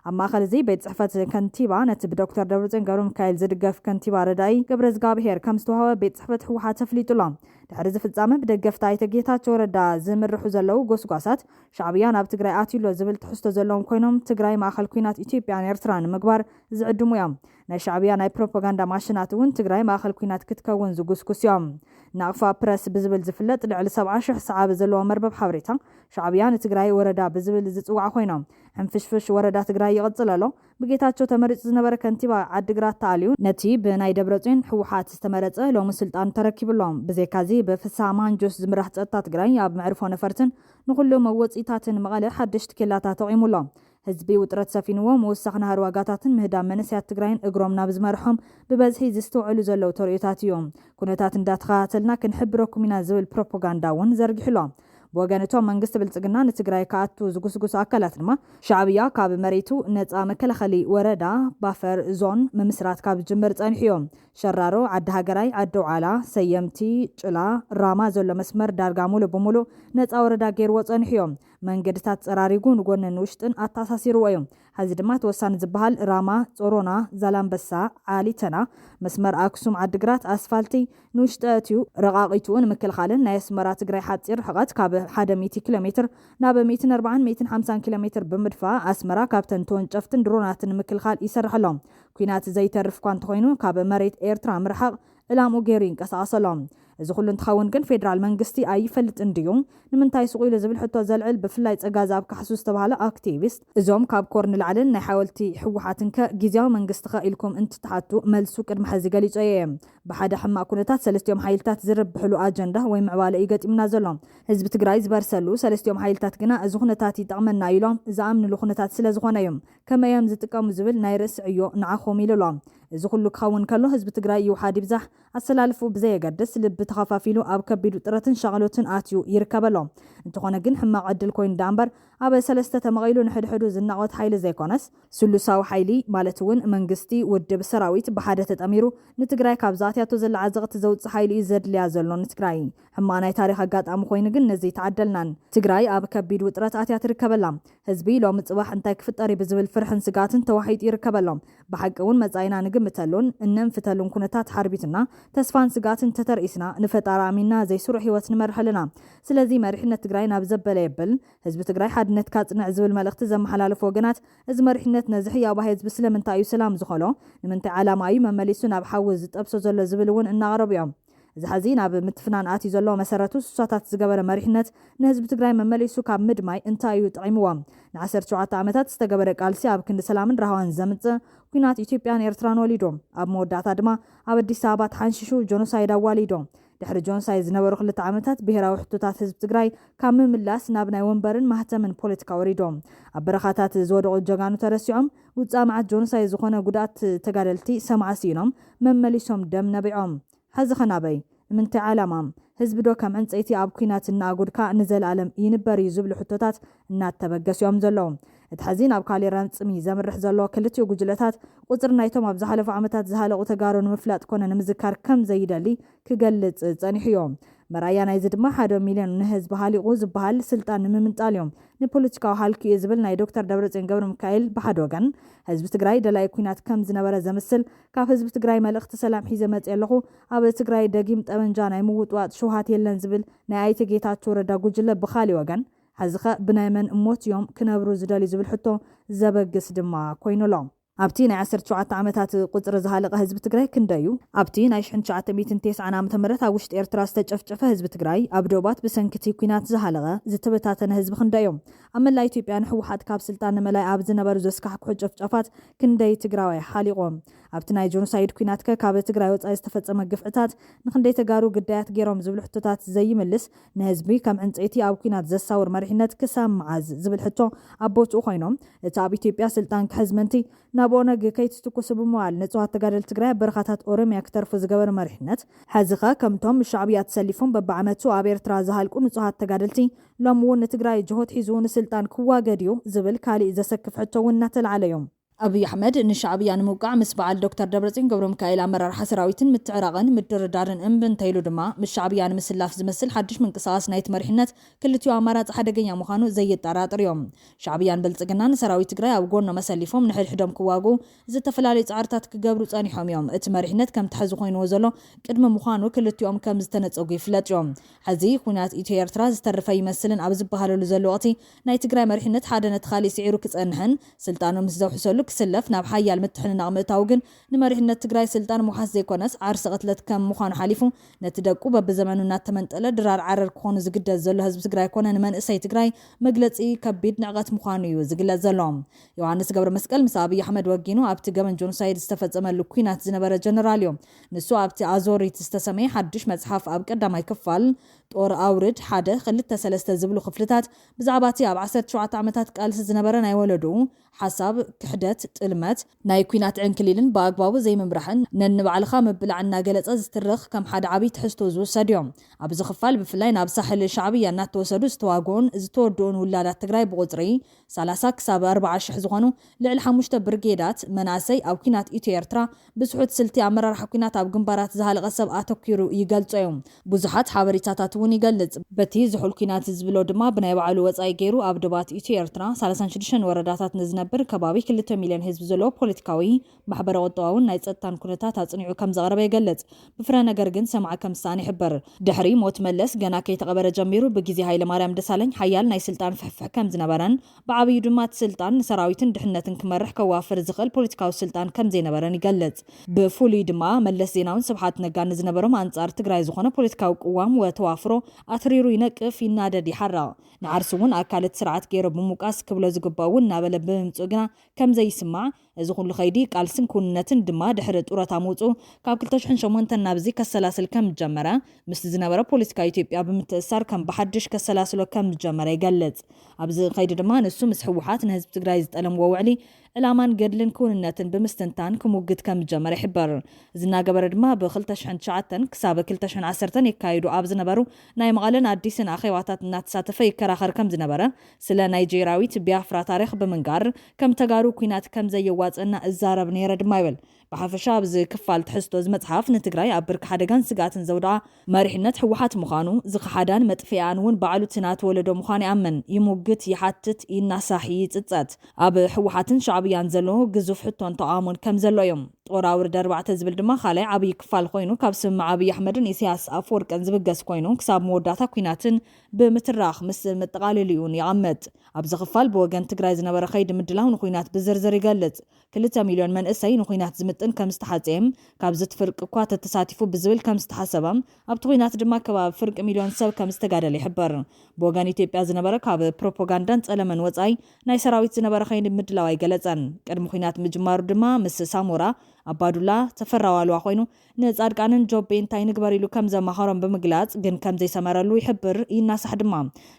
ኣብ ማእከል እዚ ቤት ጽሕፈት ከንቲባ ነቲ ብዶክተር ደብረጽዮን ገብረሚካኤል ዝድገፍ ከንቲባ ረዳኢ ገብረዝጋብሄር ከም ዝተዋህበ ቤት ጽሕፈት ህወሓት ኣፍሊጡ ኣሎ። ድሕሪ እዚ ፍጻመ ብደገፍቲ ኣይተ ጌታቸው ረዳ ዝምርሑ ዘለዉ ጎስጓሳት ሻዕብያ ናብ ትግራይ ኣትዩ ኣሎ ዝብል ትሕዝቶ ዘለዎም ኮይኖም ትግራይ ማእከል ኲናት ኢትዮጵያን ኤርትራን ንምግባር ዝዕድሙ እዮም። ናይ ሻዕብያ ናይ ፕሮፓጋንዳ ማሽናት እውን ትግራይ ማእከል ኲናት ክትከውን ዝጉስጉስ እዮም። ናቕፋ ፕረስ ብዝብል ዝፍለጥ ልዕሊ ሰብዓ ሽሕ ሰዓቢ ዘለዎ መርበብ ሓበሬታ ሻዕብያ ንትግራይ ወረዳ ብዝብል ዝጽዋዕ ኮይኖም ሕንፍሽፍሽ ወረዳ ትግራይ ይቕጽል ኣሎ። ብጌታቸው ተመሪጹ ዝነበረ ከንቲባ ዓዲግራት ተኣልዩ ነቲ ብናይ ደብረጽዮን ህወሓት ዝተመረጸ ሎሚ ስልጣን ተረኪቡ ኣሎ። ብዘይካዚ ብፍስሃ ማንጆስ ዝምራሕ ጸጥታ ትግራይ ኣብ መዕርፎ ነፈርትን ንኹሉ መወጺታትን መቐለ ሓደሽቲ ኬላታት ኣቑሙ ኣሎ። ህዝቢ ውጥረት ሰፊንዎ ምውሳኽ ናህሪ ዋጋታትን ምህዳም መንእሰያት ትግራይን እግሮም ናብ ዝመርሖም ብበዝሒ ዝስተውዕሉ ዘለዉ ተርእዮታት እዩ። ኩነታት እንዳተኸታተልና ክንሕብረኩም ኢና ዝብል ፕሮፓጋንዳ እውን ዘርጊሑ ኣሎ። ብወገን እቶም መንግስቲ ብልጽግና ንትግራይ ክኣቱ ዝጉስጉሱ ኣካላት ድማ ሻዕብያ ካብ መሬቱ ነጻ መከላኸሊ ወረዳ ባፈር ዞን ምምስራት ካብ ዝጅምር ጸኒሑ እዩ። ሸራሮ፣ ዓዲ ሃገራይ፣ ዓዲ ውዓላ፣ ሰየምቲ፣ ጭላ፣ ራማ ዘሎ መስመር ዳርጋ ሙሉእ ብሙሉእ ነጻ ወረዳ ገይርዎ ጸኒሑ እዩ። መንገድታት ጸራሪጉ ንጎንን ንውሽጥን ኣተኣሳሲርዎ እዩ። ሕዚ ድማ ተወሳኒ ዝበሃል ራማ፣ ጾሮና፣ ዛላምበሳ፣ ዓሊተና፣ መስመር ኣክሱም ዓድግራት ኣስፋልቲ ንውሽጢ ኣእትዩ ረቓቒትኡ ንምክልኻልን ናይ ኣስመራ ትግራይ ሓፂር ርሕቐት ካብ ሓደ ሚእቲ ኪሎ ሜትር ናብ ሚእትን ኣርባዓን ሚእትን ሓምሳን ኪሎ ሜትር ብምድፋእ ኣስመራ ካብተን ተወንጨፍትን ድሮናትን ንምክልኻል ይሰርሕ ኣሎ። ኲናት ዘይተርፍ እኳ እንተኾይኑ ካብ መሬት ኤርትራ ምርሓቕ ዕላምኡ ገይሩ ይንቀሳቐስ ኣሎ። እዚ ኩሉ እንትኸውን ግን ፌደራል መንግስቲ ኣይፈልጥን ድዩ? ንምንታይ ስቕ ኢሉ ዝብል ሕቶ ዘልዕል ብፍላይ ጸጋዝኣብ ካሕሱ ዝተባህለ ኣክቲቪስት፣ እዞም ካብ ኮር ንላዕልን ናይ ሓወልቲ ህወሓትን ከ ግዝያዊ መንግስቲ ከ ኢልኩም እንትትሓቱ መልሱ ቅድሚ ሕዚ ገሊጾ እየ። ብሓደ ሕማቕ ኩነታት ሰለስቲኦም ሓይልታት ዝርብሕሉ ኣጀንዳ ወይ ምዕባለ እዩ ገጢምና ዘሎ። ህዝቢ ትግራይ ዝበርሰሉ ሰለስቲኦም ሓይልታት ግና እዚ ኩነታት ይጠቕመና ኢሎም ዝኣምንሉ ኩነታት ስለ ዝኾነ እዩ። ከመይ እዮም ዝጥቀሙ ዝብል ናይ ርእሲ ዕዮ ንዓኹም ኢሉ ኣሎ። እዚ ኩሉ ክኸውን ከሎ ህዝቢ ትግራይ ይውሓድ ይብዛሕ ኣሰላልፉ ብዘየገድስ ልቢ ተኸፋፊሉ ኣብ ከቢድ ውጥረትን ሻቕሎትን ኣትዩ ይርከብ ኣሎ። እንተኾነ ግን ሕማቕ ዕድል ኮይኑ ደኣ እምበር ኣብ ሰለስተ ተመቒሉ ንሕድሕዱ ዝናቖት ሓይሊ ዘይኮነስ ስሉሳዊ ሓይሊ ማለት እውን መንግስቲ፣ ውድብ፣ ሰራዊት ብሓደ ተጠሚሩ ንትግራይ ካብ ዝኣትያቶ ዘላ ዓዘቕቲ ዘውፅእ ሓይሊ እዩ ዘድልያ ዘሎ ንትግራይ። ሕማቕ ናይ ታሪኽ ኣጋጣሚ ኮይኑ ግን ነዚ ተዓደልናን። ትግራይ ኣብ ከቢድ ውጥረት ኣትያ ትርከበላ። ህዝቢ ሎሚ ፅባሕ እንታይ ክፍጠር እዩ ብዝብል ፍርሕን ስጋትን ተዋሒጡ ይርከበሎም። ብሓቂ እውን መጻኢና ንግምተሉን እነንፍተሉን ኩነታት ሓርቢትና ተስፋን ስጋትን ተተርኢስና ንፈጣሪ ኣሚንና ዘይስሩዕ ህይወት ንመርሕ ኣለና። ስለዚ መሪሕነት ትግራይ ናብ ዘበለ የብል። ህዝቢ ትግራይ ሓድነትካ ጽንዕ ዝብል መልእኽቲ ዘመሓላለፉ ወገናት እዚ መሪሕነት ነዚ ህያባ ህዝቢ ስለምንታይ እዩ ሰላም ዝኾሎ? ንምንታይ ዓላማ እዩ መመሊሱ ናብ ሓዊ ዝጠብሶ ዘሎ ዝብል እውን እናቕረቡ እዮም። እዚ ሕዚ ናብ ምትፍናን ኣትዩ ዘሎ መሰረቱ ሱሳታት ዝገበረ መሪሕነት ንህዝቢ ትግራይ መመሊሱ ካብ ምድማይ እንታይ እዩ ጠቒምዎ? ንዓሰርተ ሸውዓተ ዓመታት ዝተገበረ ቃልሲ ኣብ ክንዲ ሰላምን ራህዋን ዘምጽእ ኲናት ኢትዮጵያን ኤርትራን ወሊዱ። ኣብ መወዳእታ ድማ ኣብ ኣዲስ ኣበባ ተሓንሺሹ ጆኖሳይድ ኣዋሊዱ። ድሕሪ ጆኖሳይድ ዝነበሩ ክልተ ዓመታት ብሄራዊ ሕቶታት ህዝቢ ትግራይ ካብ ምምላስ ናብ ናይ ወንበርን ማህተምን ፖለቲካ ወሪዶም። ኣብ በረኻታት ዝወደቑ ጀጋኑ ተረሲዖም፣ ውፃእ መዓት ጆኖሳይድ ዝኾነ ጉድኣት ተጋደልቲ ሰማዕ ስኢኖም፣ መመሊሶም ደም ነቢዖም። ሕዚ ኸ ናበይ? ንምንታይ ዓላማ? ህዝቢ ዶ ከም ዕንፀይቲ ኣብ ኲናት እናኣጎድካ ንዘለኣለም ይንበር እዩ ዝብሉ ሕቶታት እናተበገሱ እዮም ዘለዉ። እቲ ሕዚ ናብ ካሌራን ጽሚ ዘምርሕ ዘሎ ክልቲኡ ጉጅለታት ቁጽሪ ናይቶም ኣብ ዝሓለፉ ዓመታት ዝሃለቑ ተጋሩ ንምፍላጥ ኮነ ንምዝካር ከም ዘይደሊ ክገልጽ ጸኒሑ እዩ። መርኣያ ናይዚ ድማ ሓደ ሚልዮን ንህዝቢ ሃሊቑ ዝበሃል ስልጣን ንምምንጣል እዮም። ንፖለቲካዊ ሃልኪ እዩ ዝብል ናይ ዶክተር ደብረጽዮን ገብረ ሚካኤል ብሓደ ወገን፣ ህዝቢ ትግራይ ደላይ ኲናት ከም ዝነበረ ዘምስል፣ ካብ ህዝቢ ትግራይ መልእኽቲ ሰላም ሒዘ መጽየ ኣለኹ፣ ኣብ ትግራይ ደጊም ጠበንጃ ናይ ምውጥዋጥ ሽውሃት የለን ዝብል ናይ ኣይተ ጌታቸው ረዳ ጉጅለ ብኻሊእ ወገን፣ ሕዚ ኸ ብናይ መን ሞት እዮም ክነብሩ ዝደልዩ ዝብል ሕቶ ዘበግስ ድማ ኮይኑ ኣሎ። ኣብቲ ናይ ዓሰርተ ሸውዓተ ዓመታት ቁጽሪ ዝሃለቐ ህዝቢ ትግራይ ክንደይ እዩ? ኣብቲ ናይ ሽሕን ትሽዓተ ሚእትን ተስዓን ዓመተ ምህረት ኣብ ውሽጢ ኤርትራ ዝተጨፍጨፈ ህዝቢ ትግራይ፣ ኣብ ዶባት ብሰንኪ እቲ ኲናት ዝሃለቐ ዝተበታተነ ህዝቢ ክንደይ እዩ? ኣብ መላእ ኢትዮጵያ ንህወሓት ካብ ስልጣን ንምእላይ ኣብ ዝነበሩ ዘስካሕክሑ ጨፍጫፋት ክንደይ ትግራዋይ ሓሊቖም? ኣብቲ ናይ ጆኖሳይድ ኲናት ከ ካብ ትግራይ ወጻኢ ዝተፈጸመ ግፍዕታት ንክንደይ ተጋሩ ግዳያት ገይሮም ዝብሉ ሕቶታት ዘይምልስ፣ ንህዝቢ ከም ዕንጸይቲ ኣብ ኲናት ዘሳውር መሪሕነት ክሳብ መዓዝ ዝብል ሕቶ ኣብ ቦትኡ ኮይኖም፣ እቲ ኣብ ኢትዮጵያ ስልጣን ክሕዝ ምእንቲ ናብ ኦነግ ከይትትኩሱ ብምባል ንጹሃት ተጋደልቲ ትግራይ ኣብ በረኻታት ኦሮሚያ ክተርፉ ዝገበረ መሪሕነት፣ ሕዚ ኸ ከምቶም ምስ ሻዕብያ ተሰሊፎም በብዓመቱ ኣብ ኤርትራ ዝሃልቁ ንጹሃት ተጋደልቲ ሎሚ እውን ንትግራይ ጅሆት ሒዙ ንስልጣን ክዋገድ እዩ ዝብል ካሊእ ዘሰክፍ ሕቶ እውን እናተላዕለ እዩ። ኣብይ ኣሕመድ ንሻዕብያ ንምውቃዕ ምስ በዓል ዶክተር ደብረጽዮን ገብረ ሚካኤል ኣመራርሓ ሰራዊትን ምትዕራቕን ምድርዳርን እምቢ እንተኢሉ ድማ ምስ ሻዕብያ ንምስላፍ ዝመስል ሓድሽ ምንቅስቓስ ናይቲ መሪሕነት ክልቲኡ ኣማራጺ ሓደገኛ ምዃኑ ዘየጠራጥር እዮም። ሻዕብያን ብልጽግናን ሰራዊት ትግራይ ኣብ ጎኖም ኣሰሊፎም ንሕድሕዶም ክዋግኡ ዝተፈላለዩ ጻዕርታት ክገብሩ ጸኒሖም እዮም። እቲ መሪሕነት ከምቲ ሕዚ ኮይንዎ ዘሎ ቅድሚ ምዃኑ ክልቲኦም ከም ዝተነጸጉ ይፍለጥ እዮም። ሕዚ ኩናት ኢትዮ ኤርትራ ዝተረፈ ይመስልን ኣብ ዝበሃለሉ ዘሎ ወቕቲ ናይ ትግራይ መሪሕነት ሓደ ነቲ ካሊእ ስዒሩ ክጸንሕን ስልጣኑ ምስ ዘውሕሰሉ ክስለፍ ናብ ሓያል ምትሕንናቕ ምእታው ግን ንመሪሕነት ትግራይ ስልጣን ምውሓስ ዘይኮነስ ዓርሲ ቅትለት ከም ምዃኑ ሓሊፉ ነቲ ደቁ በብዘመኑ እናተመንጠለ ድራር ዓረር ክኾኑ ዝግደድ ዘሎ ህዝቢ ትግራይ ኮነ ንመንእሰይ ትግራይ መግለጺ ከቢድ ንዕቐት ምዃኑ እዩ ዝግለጽ ዘሎ። ዮሃንስ ገብረ መስቀል ምስ ኣብይ ኣሕመድ ወጊኑ ኣብቲ ገበን ጆኖሳይድ ዝተፈጸመሉ ኲናት ዝነበረ ጀነራል እዩ። ንሱ ኣብቲ ኣዞሪት ዝተሰመየ ሓድሽ መጽሓፍ ኣብ ቀዳማይ ክፋል ጦር ኣውርድ ሓደ ክልተ ሰለስተ ዝብሉ ክፍልታት ብዛዕባ እቲ ኣብ ዓሰርተ ሸውዓተ ዓመታት ቃልሲ ዝነበረ ናይ ወለድኡ ሓሳብ ክሕደት ጥልመት፣ ናይ ኲናት ዕንክሊልን ብኣግባቡ ዘይምምራሕን ነንባዕልኻ ምብላዕ እናገለጸ ዝትርኽ ከም ሓደ ዓብዪ ትሕዝቶ ዝውሰድ እዮም። ኣብዚ ክፋል ብፍላይ ናብ ሳሕል ሻዕብያ እናተወሰዱ ዝተዋግኡን ዝተወድኡን ውላዳት ትግራይ ብቑፅሪ ሰላሳ ክሳብ ኣርባዓ ሽሕ ዝኾኑ ልዕሊ ሓሙሽተ ብርጌዳት መናእሰይ ኣብ ኲናት ኢትዮ ኤርትራ ብስሑት ስልቲ ኣመራርሓ ኲናት ኣብ ግንባራት ዝሃለቐ ሰብ ኣተኲሩ ይገልጾ እዮም። ብዙሓት ሓበሬታታት እውን ይገልጽ። በቲ ዝሑል ኲናት ዝብሎ ድማ ብናይ ባዕሉ ወጻኢ ገይሩ ኣብ ዶባት ኢትዮ ኤርትራ ሰላሳን ሽዱሽተን ወረዳታት ንዝነብር ከባቢ ክልተ ሚልዮን ህዝቢ ዘለዎ ፖለቲካዊ፣ ማሕበረ ቁጠባውን ናይ ጸጥታን ኩነታት ኣጽኒዑ ከም ዘቕረበ ይገልጽ። ብፍረ ነገር ግን ሰምዓ ከም ዝሰኣነ ይሕበር። ድሕሪ ሞት መለስ ገና ከይተቐበረ ጀሚሩ ብግዜ ሃይለማርያም ደሳለኝ ሓያል ናይ ስልጣን ፍሕፍሕ ከም ዝነበረን ብዓብዩ ድማ እቲ ስልጣን ንሰራዊትን ድሕነትን ክመርሕ ከዋፍር ዝኽእል ፖለቲካዊ ስልጣን ከም ዘይነበረን ይገልጽ። ብፍሉይ ድማ መለስ ዜናውን ስብሓት ነጋን ንዝነበሮም ኣንጻር ትግራይ ዝኾነ ፖለቲካዊ ቅዋም ወተዋፍሮ ኣትሪሩ ይነቅፍ፣ ይናደድ፣ ይሓርቕ። ንዓርሱ እውን ኣካል እቲ ስርዓት ገይሩ ብምውቃስ ክብሎ ዝግባእ እውን እናበለ ብምምፅኡ ግና ከም ዘይስማዕ፣ እዚ ኩሉ ከይዲ ቃልስን ክውንነትን ድማ ድሕሪ ጡረታ ምውፅኡ ካብ ክልተ ሽሕን ሸሞንተን ናብዚ ከሰላስል ከም ዝጀመረ፣ ምስቲ ዝነበረ ፖለቲካ ኢትዮጵያ ብምትእስሳር ከም ብሓድሽ ከሰላስሎ ከም ዝጀመረ ይገልጽ። ኣብዚ ከይዲ ድማ ንሱ ምስ ህወሓት ንህዝቢ ትግራይ ዝጠለምዎ ውዕሊ፣ ዕላማን ገድልን ክውንነትን ብምስትንታን ክሙግት ከም ዝጀመረ ይሕበር። እዚ እናገበረ ድማ ብ2009 ክሳብ 2010 የካይዱ ኣብ ዝነበሩ ናይ መቐለን ኣዲስን ኣኼባታት እናተሳተፈ ይከራኸር ከም ዝነበረ፣ ስለ ናይጄሪያዊት ቢያፍራ ታሪኽ ብምንጋር፣ ከም ተጋሩ ኲናት ከም ዘየዋጽአና እዛረብ ነይረ ድማ ይብል። ብሓፈሻ ኣብዚ ክፋል ትሕዝቶ እዚ መጽሓፍ ንትግራይ ኣብ ብርኪ ሓደጋን ስግኣትን ዘውድኣ መሪሕነት ህወሓት ምዃኑ፣ ዝኸሓዳን መጥፍኢኣን እውን ባዕሉ እቲ ናቲ ወለዶ ምዃኑ ይኣምን፣ ይሙግት፣ ይሓትት፣ ይናሳሕ፣ ይጽጸት። ኣብ ህወሓትን ሻዕብያን ዘሎ ግዙፍ ሕቶን ተቓውሞን ከም ዘሎ እዮም። ጦር ኣውርድ ኣርባዕተ ዝብል ድማ ካልኣይ ዓብዪ ክፋል ኮይኑ፣ ካብ ስምምዕ ኣብይ ኣሕመድን ኢሳያስ ኣፈወርቅን ዝብገስ ኮይኑ፣ ክሳብ መወዳእታ ኲናትን ብምትራኽ ምስ መጠቓለሊኡን የቐምጥ። ኣብዚ ክፋል ብወገን ትግራይ ዝነበረ ከይዲ ምድላው ንኹናት ብዝርዝር ይገልጽ። ክልተ ሚልዮን መንእሰይ ንኹናት ዝምጥን ከም ዝተሓጽኤም፣ ካብዚ እቲ ፍርቂ እኳ ተተሳቲፉ ብዝብል ከም ዝተሓሰበ፣ ኣብቲ ኹናት ድማ ከባቢ ፍርቂ ሚልዮን ሰብ ከም ዝተጋደለ ይሕበር። ብወገን ኢትዮጵያ ዝነበረ ካብ ፕሮፓጋንዳን ጸለመን ወጻኢ ናይ ሰራዊት ዝነበረ ከይዲ ምድላው ኣይገለጸን። ቅድሚ ኹናት ምጅማሩ ድማ ምስ ሳሞራ፣ ኣባዱላ፣ ተፈራ ዋልዋ ኮይኑ ንጻድቃንን ጆቤን እንታይ ንግበር ኢሉ ከም ዘማኸሮም ብምግላጽ፣ ግን ከም ዘይሰመረሉ ይሕብር፣ ይናሳሕ ድማ።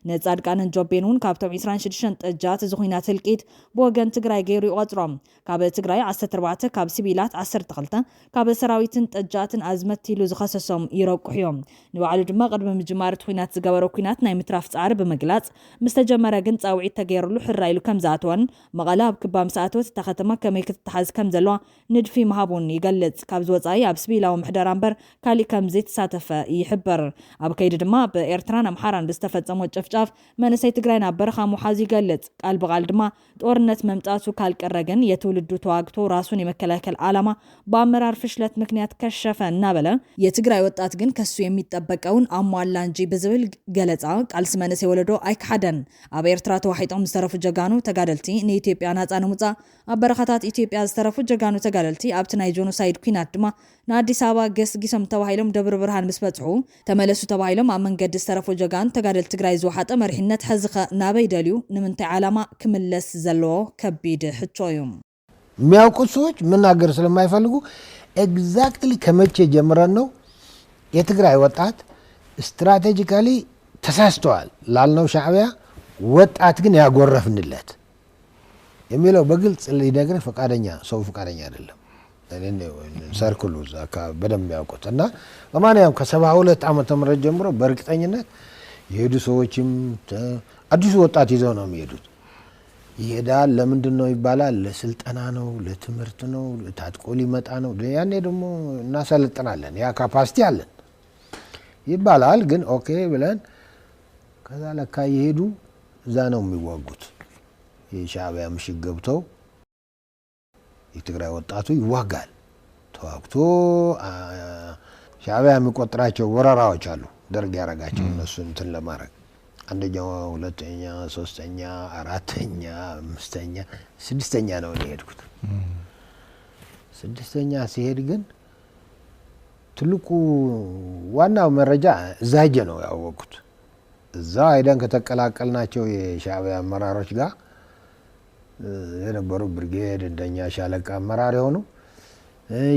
ንጻድቃንን ጆቤን እውን ካብቶም ዕስራን ሽዱሽተን ጠጃት እዚ ኹናት ህልቂት ብወገን ትግራይ ገይሩ ይቖጽሮም። ካብ ትግራይ ዓሰርተ ኣርባዕተ፣ ካብ ሲቪላት ዓሰርተ ክልተ፣ ካብ ሰራዊትን ጠጃትን ኣዝመት ኢሉ ዝኸሰሶም ይረቁሕ እዮም። ንባዕሉ ድማ ቅድሚ ምጅማር እቲ ኹናት ዝገበሮ ኲናት ናይ ምትራፍ ጻዕሪ ብምግላጽ፣ ምስ ተጀመረ ግን ጻውዒት ተገይርሉ ሕራ ኢሉ ከም ዝኣተወን፣ መቐለ ኣብ ክባ ምስ ኣተወት እታ ከተማ ከመይ ክትተሓዝ ከም ዘለዋ ንድፊ ምሃቡን ይገልጽ። ካብዚ ወጻኢ ኣብ ስቢላዊ ምሕደራ እምበር ካሊእ ከም ዘይተሳተፈ ይሕብር። ኣብ ከይዲ ድማ ብኤርትራን ኣምሓራን ብዝተፈጸሞ ጨፍጫፍ መንእሰይ ትግራይ ናብ በረኻ ምውሓዙ ይገልጽ። ቃል ብቓል ድማ ጦርነት መምጻቱ ካልቀረ ግን የትውልዱ ተዋግቶ ራሱን የመከላከል ዓላማ በአመራር ፍሽለት ምክንያት ከሸፈ እናበለ የትግራይ ወጣት ግን ከሱ የሚጠበቀውን አሟላ እንጂ ብዝብል ገለጻ ቃልሲ መንእሰይ ወለዶ ኣይከሓደን። ኣብ ኤርትራ ተዋሒጦም ዝተረፉ ጀጋኑ ተጋደልቲ ንኢትዮጵያ ናጻ ንምውጻእ ኣብ በረኻታት ኢትዮጵያ ዝተረፉ ጀጋኑ ተጋደልቲ ኣብቲ ናይ ጆኖሳይድ ኲናት ድማ ንኣዲስ ኣበባ ገስጊሶም ተባሂሎም ደብረ ብርሃን ምስ በጽሑ፣ ተመለሱ ተባሂሎም ኣብ መንገዲ ዝተረፉ ጀጋኑ ተጋደልቲ ትግራይ ዝወሓጠ መሪሕነት ሕዚ ኸ ናበይ ደልዩ ንምንታይ ዓላማ ክምለስ ዘለዎ ከቢድ ሕቶ እዩ። የሚያውቁት ሰዎች መናገር ስለማይፈልጉ exactly ከመቼ ጀምረን ነው የትግራይ ወጣት strategically ተሳስተዋል ላልነው ሻዕቢያ ወጣት ግን ያጎረፍንለት የሚለው በግልጽ ሊነግርህ ፈቃደኛ ሰው ፈቃደኛ አይደለም። እኔ ሰርክሉ እዛ አካባቢ በደንብ የሚያውቁት እና በማንኛውም ከሰባ ሁለት ዓመተ ምህረት ጀምሮ በእርግጠኝነት የሄዱ ሰዎችም አዲሱ ወጣት ይዘው ነው የሚሄዱት። ይሄዳል። ለምንድን ነው ይባላል? ለስልጠና ነው፣ ለትምህርት ነው፣ ታጥቆ ሊመጣ ነው። ያኔ ደግሞ እናሰለጥናለን፣ ያ capacity አለን ይባላል። ግን okay ብለን ከዛ ለካ እየሄዱ እዛ ነው የሚዋጉት። የሻዕቢያ ምሽግ ገብተው የትግራይ ወጣቱ ይዋጋል። ተዋግቶ ሻዕቢያ የሚቆጥራቸው ወረራዎች አሉ። ደርግ ያረጋቸው እነሱ እንትን ለማድረግ አንደኛው፣ ሁለተኛ፣ ሶስተኛ፣ አራተኛ፣ አምስተኛ፣ ስድስተኛ ነው እኔ የሄድኩት። ስድስተኛ ሲሄድ ግን ትልቁ ዋናው መረጃ እዛ ሄጄ ነው ያወቅኩት። እዛ ሄደን ከተቀላቀልናቸው የሻዕቢያ አመራሮች ጋር የነበሩ ብርጌድ እንደኛ ሻለቃ አመራር የሆኑ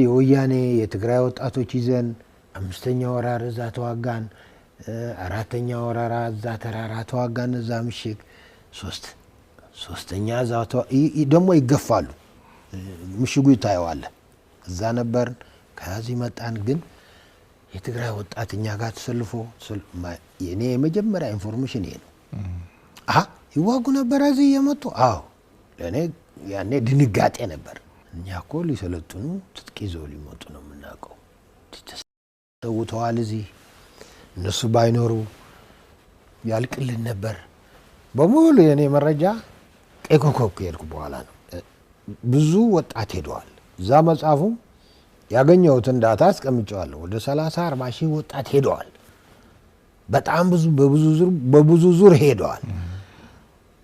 የወያኔ የትግራይ ወጣቶች ይዘን አምስተኛ ወራር እዛ ተዋጋን፣ አራተኛ ወራራ እዛ ተራራ ተዋጋን፣ እዛ ምሽግ ሶስት ሶስተኛ እዛ ደግሞ ይገፋሉ። ምሽጉ ይታየዋለ። እዛ ነበርን ከዚ መጣን። ግን የትግራይ ወጣት እኛ ጋር ተሰልፎ የኔ የመጀመሪያ ኢንፎርሜሽን ይሄ ነው። አ ይዋጉ ነበር እዚህ እየመጡ። አዎ ለእኔ ያኔ ድንጋጤ ነበር። እኛ እኮ ሊሰለጥኑ ትጥቅ ይዘው ሊመጡ ነው የምናውቀው። ተውተዋል እዚህ እነሱ ባይኖሩ ያልቅልን ነበር። በሙሉ የኔ መረጃ ቀይ ኮከብ ከሄድኩ በኋላ ነው። ብዙ ወጣት ሄደዋል። እዛ መጽሐፉም ያገኘሁትን ዳታ አስቀምጨዋለሁ። ወደ ሠላሳ አርባ ሺህ ወጣት ሄደዋል። በጣም ብዙ በብዙ ዙር በብዙ ዙር ሄደዋል።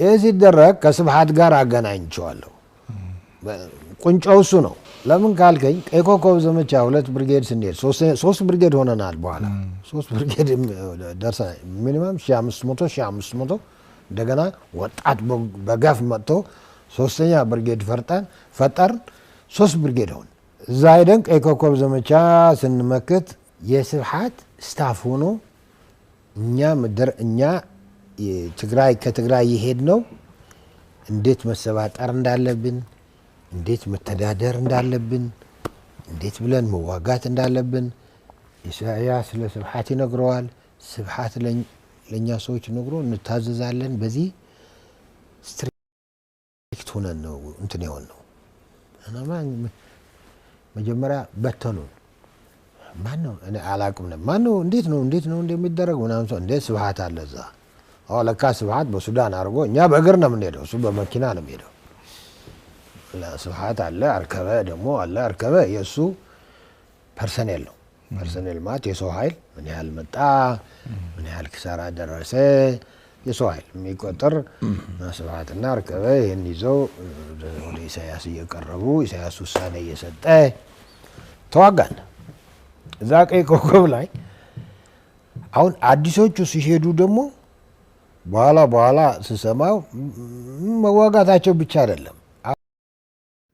ይህ ሲደረግ ከስብሐት ጋር አገናኝቸዋለሁ። ቁንጮው እሱ ነው። ለምን ካልከኝ ቀይ ኮከብ ዘመቻ ሁለት ብርጌድ ስንሄድ ሶስት ብርጌድ ሆነናል። በኋላ ሶስት ብርጌድ ደርሰ ሚኒመም ሺህ አምስት መቶ ሺህ አምስት መቶ እንደገና ወጣት በገፍ መጥቶ ሶስተኛ ብርጌድ ፈርጠን ፈጠርን። ሶስት ብርጌድ ሆን እዛ ሄደን ቀይ ኮከብ ዘመቻ ስንመክት የስብሐት ስታፍ ሆኖ እኛ ምድር እኛ ትግራይ ከትግራይ የሄድ ነው። እንዴት መሰባጠር እንዳለብን፣ እንዴት መተዳደር እንዳለብን፣ እንዴት ብለን መዋጋት እንዳለብን ኢሳያስ ለስብሐት ይነግረዋል። ስብሐት ለእኛ ሰዎች ነግሮ እንታዘዛለን። በዚህ ስትሪክት ሆነን ነው እንትን የሆን ነው። መጀመሪያ በተኑን። ማን ነው? እኔ አላቅም ነው። ማን ነው? እንዴት ነው? እንዴት ነው እንደሚደረግ ምናምን ሰው እንዴት ስብሐት አለ እዛ? አዎ ለካ ስብሐት በሱዳን አድርጎ እኛ በእግር ነው የምንሄደው፣ እሱ በመኪና ነው የሚሄደው። ስብሐት አለ፣ አርከበ ደግሞ አለ። አርከበ የእሱ ፐርሰኔል ነው። ፐርሰኔል ማለት የሰው ኃይል ምን ያህል መጣ፣ ምን ያህል ኪሳራ ደረሰ፣ የሰው ኃይል የሚቆጠር እና ስብሐትና አርከበ ይህን ይዘው ወደ ኢሳያስ እየቀረቡ ኢሳያስ ውሳኔ እየሰጠ ተዋጋን። እዛ ቀይ ኮከብ ላይ አሁን አዲሶቹ ሲሄዱ ደግሞ በኋላ በኋላ ስሰማው መዋጋታቸው ብቻ አይደለም።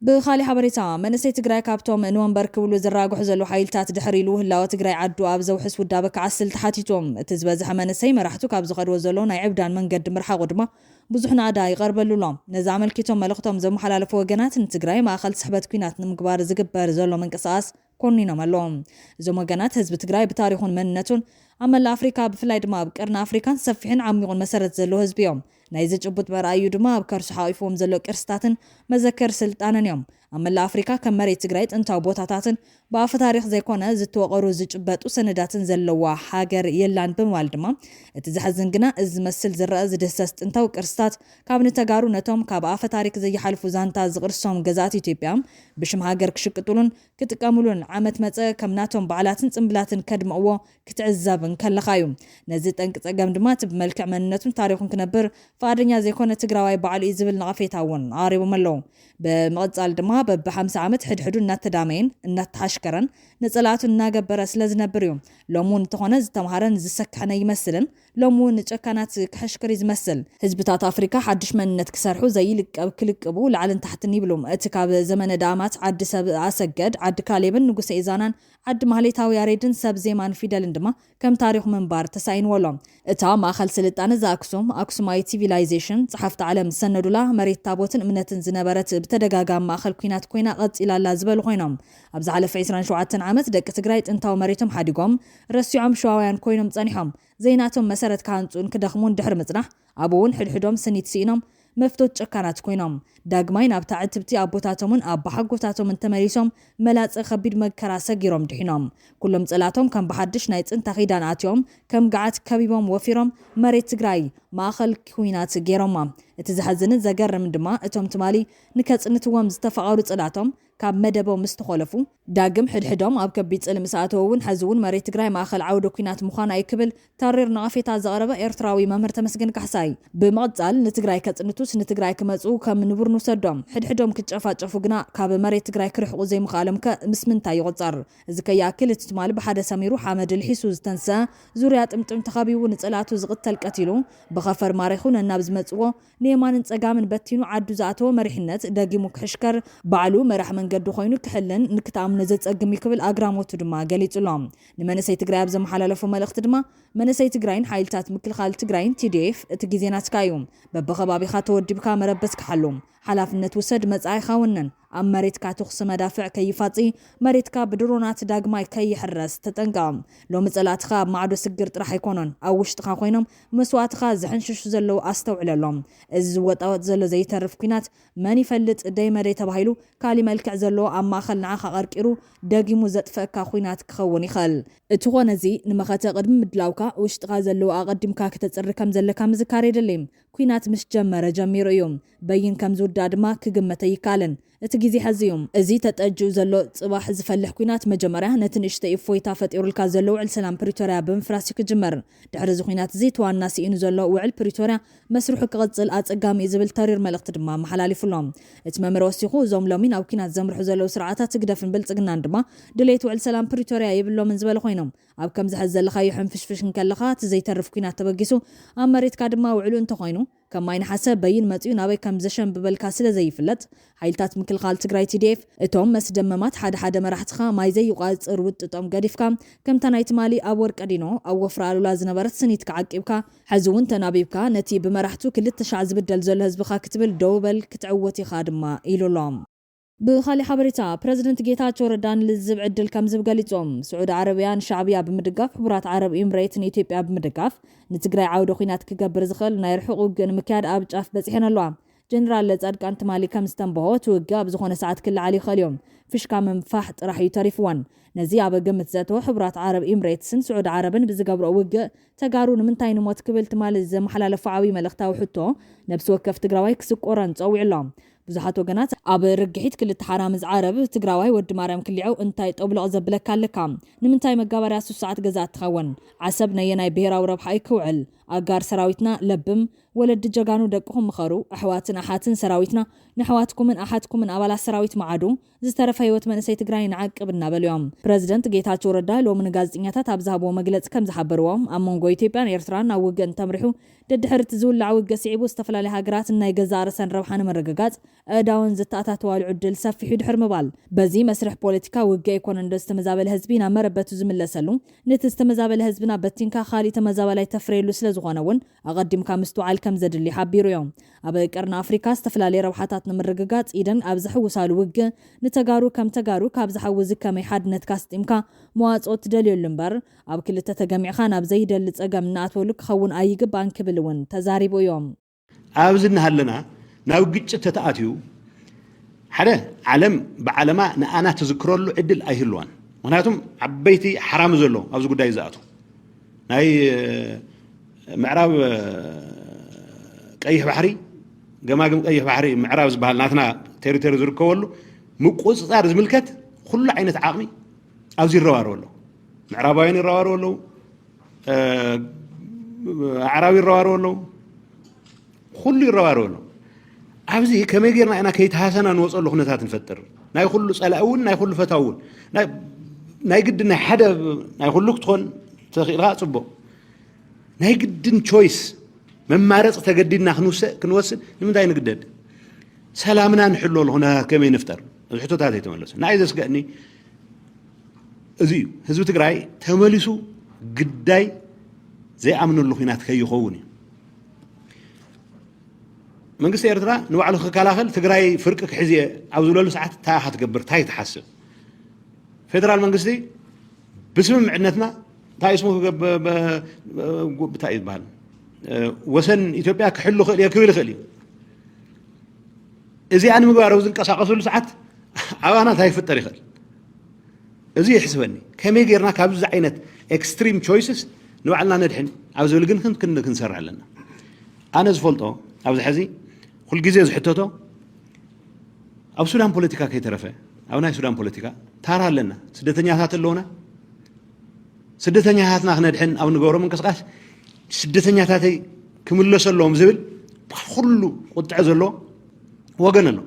ብኻሊእ ሓበሬታ፣ መንእሰይ ትግራይ ካብቶም ንወንበር ክብሉ ዝራግሑ ዘለዉ ሓይልታት ድሕር ኢሉ ህላወ ትግራይ ዓዱ ኣብ ዘውሕስ ውዳበ ክዓስል ተሓቲቱ። እቲ ዝበዝሐ መንእሰይ መራሕቱ ካብ ዝኸድዎ ዘለዉ ናይ ዕብዳን መንገዲ ምርሓቑ ድማ ብዙሕ ናእዳ ይቐርበሉ ኣሎ። ነዚ ኣመልኪቶም መልእኽቶም ዘመሓላለፉ ወገናት፣ ንትግራይ ማእኸል ስሕበት ኲናት ንምግባር ዝግበር ዘሎ ምንቅስቓስ ኮኒኖም ኣለዉ። እዞም ወገናት ህዝቢ ትግራይ ብታሪኹን መንነቱን ኣብ መላእ ኣፍሪካ ብፍላይ ድማ ኣብ ቀርኒ ኣፍሪካን ሰፊሕን ዓሚቑን መሰረት ዘለዎ ህዝቢ እዮም። ናይዚ ጭቡጥ መርኣዩ ድማ ኣብ ከርሱ ሓቒፍዎም ዘሎ ቅርስታትን መዘከር ስልጣነን እዮም። ኣብ መላእ ኣፍሪካ ከም መሬት ትግራይ ጥንታዊ ቦታታትን ብኣፈ ታሪክ ዘይኮነ ዝተወቐሩ ዝጭበጡ ሰነዳትን ዘለዋ ሃገር የላን ብምባል ድማ እቲ ዘሕዝን ግና እዚ ዝመስል ዝረኣ ዝድህሰስ ጥንታዊ ቅርስታት ካብ ንተጋሩ ነቶም ካብ ኣፈ ታሪክ ዘይሓልፉ ዛንታ ዝቕርሶም ገዛእቲ ኢትዮጵያ ብሽም ሃገር ክሽቅጥሉን ክጥቀምሉን ዓመት መጸ ከም ናቶም በዓላትን ጽምብላትን ከድምቕዎ ክትዕዘብ እንከለኻ እዩ። ነዚ ጠንቂ ጸገም ድማ እቲ ብመልክዕ መንነቱን ታሪኹን ክነብር ፍቓደኛ ዘይኮነ ትግራዋይ ባዕሉ እዩ ዝብል ነቐፌታ እውን ኣቕሪቦም ኣለዉ። ብምቕጻል ድማ በቢ ሓምሳ ዓመት ሕድሕዱ እናተዳመየን እናተሓሽከረን ንጸላእቱ እናገበረ ስለ ዝነብር እዩ። ሎሚ እውን እንተኾነ ዝተምሃረን ዝሰክሐን ኣይመስልን። ሎሚ እውን ንጨካናት ክሕሽክር እዩ ዝመስል። ህዝብታት ኣፍሪካ ሓድሽ መንነት ክሰርሑ ዘይልቀብ ክልቅቡ ላዕልን ታሕትን ይብሉ። እቲ ካብ ዘመነ ዳእማት ዓዲ ሰብ ኣሰገድ፣ ዓዲ ካሌብን ንጉሰ ኢዛናን ዓዲ ማህሌታዊ ያሬድን ሰብ ዜማን ፊደልን ድማ ከም ታሪኹ ምንባር ተሳኢንዎ ኣሎ። እታ ማእኸል ስልጣነ ዘኣክሱም፣ ኣክሱማይት ሲቪላይዜሽን፣ ጸሓፍቲ ዓለም ዝሰነዱላ፣ መሬት ታቦትን እምነትን ዝነበረት ብተደጋጋሚ ማእኸል ኲናት ኮይና ቀጺላ ኣላ ዝበሉ ኮይኖም፣ ኣብ ዝሓለፈ ዕስራን ሸውዓተን ዓመት ደቂ ትግራይ ጥንታዊ መሬቶም ሓዲጎም ረሲዖም ሸዋውያን ኮይኖም ጸኒሖም። ዘይናቶም መሰረት ክሃንጹን ክደኽሙን ድሕሪ ምጽናሕ፣ ኣብኡ እውን ሕድሕዶም ስኒት ስኢኖም መፍቶት ጨካናት ኮይኖም ዳግማይ ናብታ ዕትብቲ ኣቦታቶምን ኣባሓጎታቶምን ተመሊሶም መላጸ ከቢድ መከራ ሰጊሮም ድሒኖም። ኩሎም ጸላቶም ከም ብሓድሽ ናይ ጽንታ ኪዳን ኣትዮም ከም ገዓት ከቢቦም ወፊሮም መሬት ትግራይ ማእኸል ኲናት ገይሮማ። እቲ ዘሕዝንን ዘገርምን ድማ እቶም ትማሊ ንከጽንትዎም ዝተፋቐሩ ጸላቶም ካብ መደቦም ምስ ተኾለፉ፣ ዳግም ሕድሕዶም ኣብ ከቢድ ጽልኢ ምስ ኣተዉ እውን፣ ሕዚ እውን መሬት ትግራይ ማእኸል ዓውደ ኲናት ምዃና እዩ ክብል ተሪር ነቐፌታ ዘቕረበ ኤርትራዊ መምህር ተመስገን ካሕሳይ፣ ብምቕጻል ንትግራይ ከጽንቱስ ንትግራይ ክመጽኡ ከም ንቡር ንውሰዶም፣ ሕድሕዶም ክጨፋጨፉ ግና ካብ መሬት ትግራይ ክርሕቑ ዘይምኽኣሎም ከ ምስ ምንታይ ይቑጸር? እዚ ከይኣክል እቲ ትማሊ ብሓደ ሰሚሩ ሓመድ ልሒሱ ዝተንስአ ዙርያ ጥምጥም ተኸቢቡ ንጸላእቱ ዝቕተል ቀቲሉ ብኸፈር ማሪኹ ነናብ ዝመጽዎ ንየማንን ጸጋምን በቲኑ ዓዱ ዝኣተወ መሪሕነት ደጊሙ ክሕሽከር ባዕሉ መራሕ መንገዲ ኮይኑ ክሕልን ንክትኣምኖ ዘጸግም እዩ ክብል ኣግራሞቱ ድማ ገሊጹ ኣሎ። ንመንእሰይ ትግራይ ኣብ ዘመሓላለፎ መልእኽቲ ድማ መንእሰይ ትግራይን ሓይልታት ምክልኻል ትግራይን ቲ ዲ ኤፍ እቲ ግዜ ናትካ እዩ። በብኸባቢኻ ተወዲብካ መረበትካ ሓሉ። ሓላፍነት ውሰድ መጻኢኻ ወንን። ኣብ መሬትካ ተኹሲ መዳፍዕ ከይፋጺ፣ መሬትካ ብድሮናት ዳግማይ ከይሕረስ ተጠንቀቕ። ሎሚ ጸላእትኻ ኣብ ማዕዶ ስግር ጥራሕ ኣይኮኑን፣ ኣብ ውሽጥኻ ኮይኖም መስዋእትኻ ዝሕንሽሹ ዘለዉ ኣስተውዕለሎም። እዚ ዝወጣወጥ ዘሎ ዘይተርፍ ኲናት መን ይፈልጥ ደይ መደይ ተባሂሉ ካሊ መልክዕ ዘለዎ ኣብ ማእኸል ንዓኻ ቀርቂሩ ደጊሙ ዘጥፈእካ ኲናት ክኸውን ይኽእል። እቲ ኾነ እዚ ንመኸተ ቅድሚ ምድላውካ ውሽጥኻ ዘለዉ ኣቐዲምካ ክተጽሪ ከም ዘለካ ምዝካር የድሊ። ኲናት ምስ ጀመረ ጀሚሩ እዩ። በይን ከም ዝውዳእ ድማ ክግመት ኣይከኣልን። እቲ ግዜ ሕዚ እዩ። እዚ ተጠጅኡ ዘሎ ጽባሕ ዝፈልሕ ኲናት መጀመርያ ነቲ ንእሽተይ እፎይታ ፈጢሩልካ ዘሎ ውዕል ሰላም ፕሪቶርያ ብምፍራስ እዩ ክጅመር። ድሕሪ እዚ ኲናት እዚ እቲ ዋና ስኢኑ ዘሎ ውዕል ፕሪቶርያ መስርሑ ክቕጽል ኣጸጋሚ እዩ ዝብል ተሪር መልእኽቲ ድማ ኣመሓላሊፉ ኣሎ። እቲ መምህር ወሲኹ እዞም ሎሚ ናብ ኲናት ዘምርሑ ዘለዉ ስርዓታት ህግደፍን ብልጽግናን ድማ ድሌት ውዕል ሰላም ፕሪቶርያ የብሎምን ዝበለ ኮይኖም ኣብ ከምዚ ሕዚ ዘለኻዮ ሕንፍሽፍሽ እንከለኻ እቲ ዘይተርፍ ኲናት ተበጊሱ ኣብ መሬትካ ድማ ውዕሉ እንተኾይኑ ከም ማይ ነሓሰ በይን መጺኡ ናበይ ከም ዘሸንብበልካ ስለ ዘይፍለጥ፣ ሓይልታት ምክልኻል ትግራይ ቲ ዲ ኤፍ እቶም መስደመማት ሓደ ሓደ መራሕትኻ ማይ ዘይቋጽር ውጥጦም ገዲፍካ፣ ከምታ ናይ ትማሊ ኣብ ወርቀዲኖ ኣብ ወፍሪ ኣሉላ ዝነበረት ስኒትካ ዓቂብካ፣ ሕዚ እውን ተናቢብካ ነቲ ብመራሕቱ ክልተ ሻዕ ዝብደል ዘሎ ህዝብኻ ክትብል ደው በል ክትዕወት ኢኻ ድማ ኢሉ ኣሎ። ብኻሊእ ሓበሬታ፣ ፕረዚደንት ጌታቸው ረዳ ንልዝብ ዕድል ከም ዝህብ ገሊጾም። ስዑዲ ዓረብያ ንሻዕብያ ብምድጋፍ፣ ሕቡራት ዓረብ ኢምሬት ንኢትዮጵያ ብምድጋፍ፣ ንትግራይ ዓውደ ኲናት ክገብር ዝኽእል ናይ ርሑቕ ውግእ ንምክያድ ኣብ ጫፍ በጺሐን ኣለዋ። ጀነራል ጻድቃን ትማሊ ከም ዝተንበሆ፣ እቲ ውግእ ኣብ ዝኾነ ሰዓት ክለዓል ይኽእል እዩ። ፍሽካ ምንፋሕ ጥራሕ እዩ ተሪፍወን። ነዚ ኣብ ግምት ዘእተወ ሕቡራት ዓረብ ኢምሬትስን ስዑዲ ዓረብን ብዝገብርኦ ውግእ ተጋሩ ንምንታይ ንሞት ክብል ትማሊ ዘመሓላለፎ ዓብዪ መልእኽታዊ ሕቶ ነብሲ ወከፍ ትግራዋይ ክስቆረን ጸዊዑ ኣሎ። ብዙሓት ወገናት ኣብ ርግሒት ክልተ ሓራምዝ ዓረብ ትግራዋይ ወዲ ማርያም ክሊዖ እንታይ ጠብሎቕ ዘብለካ ኣለካ? ንምንታይ መጋበርያ ሱስ ሰዓት ገዛ ትኸውን? ዓሰብ ነየናይ ብሄራዊ ረብሓ እዩ ክውዕል? ኣጋር ሰራዊትና ለብም፣ ወለዲ ጀጋኑ ደቅኹም ምኸሩ፣ ኣሕዋትን ኣሓትን ሰራዊትና፣ ንኣሕዋትኩምን ኣሓትኩምን ኣባላት ሰራዊት መዓዱ፣ ዝተረፈ ህይወት መንእሰይ ትግራይ ንዓቅብ እናበሉ እዮም። ፕረዚደንት ጌታቸው ረዳ ሎሚ ንጋዜጠኛታት ኣብ ዝሃብዎ መግለፂ ከም ዝሓበርዎ፣ ኣብ መንጎ ኢትዮጵያን ኤርትራን ኣብ ውግእ እንተምሪሑ፣ ደድሕርቲ ዝውላዕ ውግእ ስዒቡ ዝተፈላለያ ሃገራት ናይ ገዛእ ርእሰን ረብሓ ንምርግጋፅ ኣእዳወን ዝተኣታተዋሉ ዕድል ሰፊሕ እዩ ድሕሪ ምባል፣ በዚ መስርሕ ፖለቲካ ውግእ ኣይኮነን ዶ ዝተመዛበለ ህዝቢ ናብ መረበቱ ዝምለሰሉ? ነቲ ዝተመዛበለ ህዝብና በቲንካ ካሊእ ተመዛባላይ ተፍርየሉ ስለ ዝኾነ እውን ኣቐዲምካ ምስትውዓል ከም ዘድሊ ሓቢሩ እዩ። ኣብ ቀርኒ ኣፍሪካ ዝተፈላለየ ረብሓታት ንምርግጋፅ ኢደን ኣብ ዘሕውሳሉ ውግእ ንተጋሩ ከም ተጋሩ ካብዚ ሓዊ እዚ ከመይ ሓድነትካ ኣስጢምካ መዋፅኦ ትደልየሉ እምበር ኣብ ክልተ ተገሚዕኻ ናብ ዘይደሊ ፀገም እናኣትወሉ ክኸውን ኣይግባእን ክብል እውን ተዛሪቡ እዩ። ኣብዚ እናሃለና ናብ ግጭት ተተኣትዩ ሓደ ዓለም ብዓለማ ንኣና ትዝክረሉ ዕድል ኣይህልዋን። ምክንያቱም ዓበይቲ ሓራምዝ ኣሎ ኣብዚ ጉዳይ ዝኣትዉ ናይ ምዕራብ ቀይሕ ባሕሪ ገማግም ቀይሕ ባሕሪ ምዕራብ ዝበሃል ናትና ቴሪቶሪ ዝርከበሉ ምቁፅፃር ዝምልከት ኩሉ ዓይነት ዓቕሚ ኣብዚ ይረባረቡ ኣለዉ። ምዕራባውያን ይረባረቡ ኣለዉ። ኣዕራብ ይረባረቡ ኣለዉ። ኩሉ ይረባረቡ ኣለዉ። ኣብዚ ከመይ ጌርና ኢና ከይተሃሰና ንወፀሉ ኩነታት ንፈጥር? ናይ ኩሉ ፀላኢ እውን ናይ ኩሉ ፈታዊ እውን ናይ ግዲ ናይ ሓደ ናይ ኩሉ ክትኾን ተኽኢልካ ፅቡቕ ናይ ግድን ቾይስ መማረፂ ተገዲድና ክንወስድ ንምንታይ ንግደድ? ሰላምና ንሕሎ ኩነታት ከመይ ንፍጠር? እዚ ሕቶታት ኣይተመለሱ። ንዓይ ዘስገእኒ እዚ እዩ። ህዝቢ ትግራይ ተመሊሱ ግዳይ ዘይኣምነሉ ኩናት ከይኸውን እዩ። መንግስቲ ኤርትራ ንባዕሉ ክከላኸል ትግራይ ፍርቂ ክሕዝ እየ ኣብ ዝብለሉ ሰዓት እንታይ ኢኻ ትገብር? እንታይ ትሓስብ? ፌደራል መንግስቲ ብስምምዕነትና እንታይ ስሙ እንታይ እዩ ዝበሃል ወሰን ኢትዮጵያ ክሕሉ ክእል እየ ክብል ይኽእል እዩ። እዚኣ ንምግባር ኣብ ዝንቀሳቀስሉ ሰዓት ኣባና እንታይ ይፍጠር ይኽእል? እዚ ይሕስበኒ ከመይ ጌርና ካብዚ ዓይነት extreme choices ንባዕልና ነድሕን ኣብ ዝብል ግን ክንክን ክንሰርሕ ኣለና። ኣነ ዝፈልጦ ኣብዚ ሕዚ ኩልግዜ ዝሕተቶ ኣብ ሱዳን ፖለቲካ ከይተረፈ ኣብ ናይ ሱዳን ፖለቲካ ታራ ኣለና። ስደተኛታት ኣለውና። ስደተኛታትና ክነድሕን ኣብ ንገብሮ ምንቅስቃስ ስደተኛታተይ ክምለሰ ኣለዎም ዝብል ኩሉ ቁጥዐ ዘለዎ ወገን ኣሎ።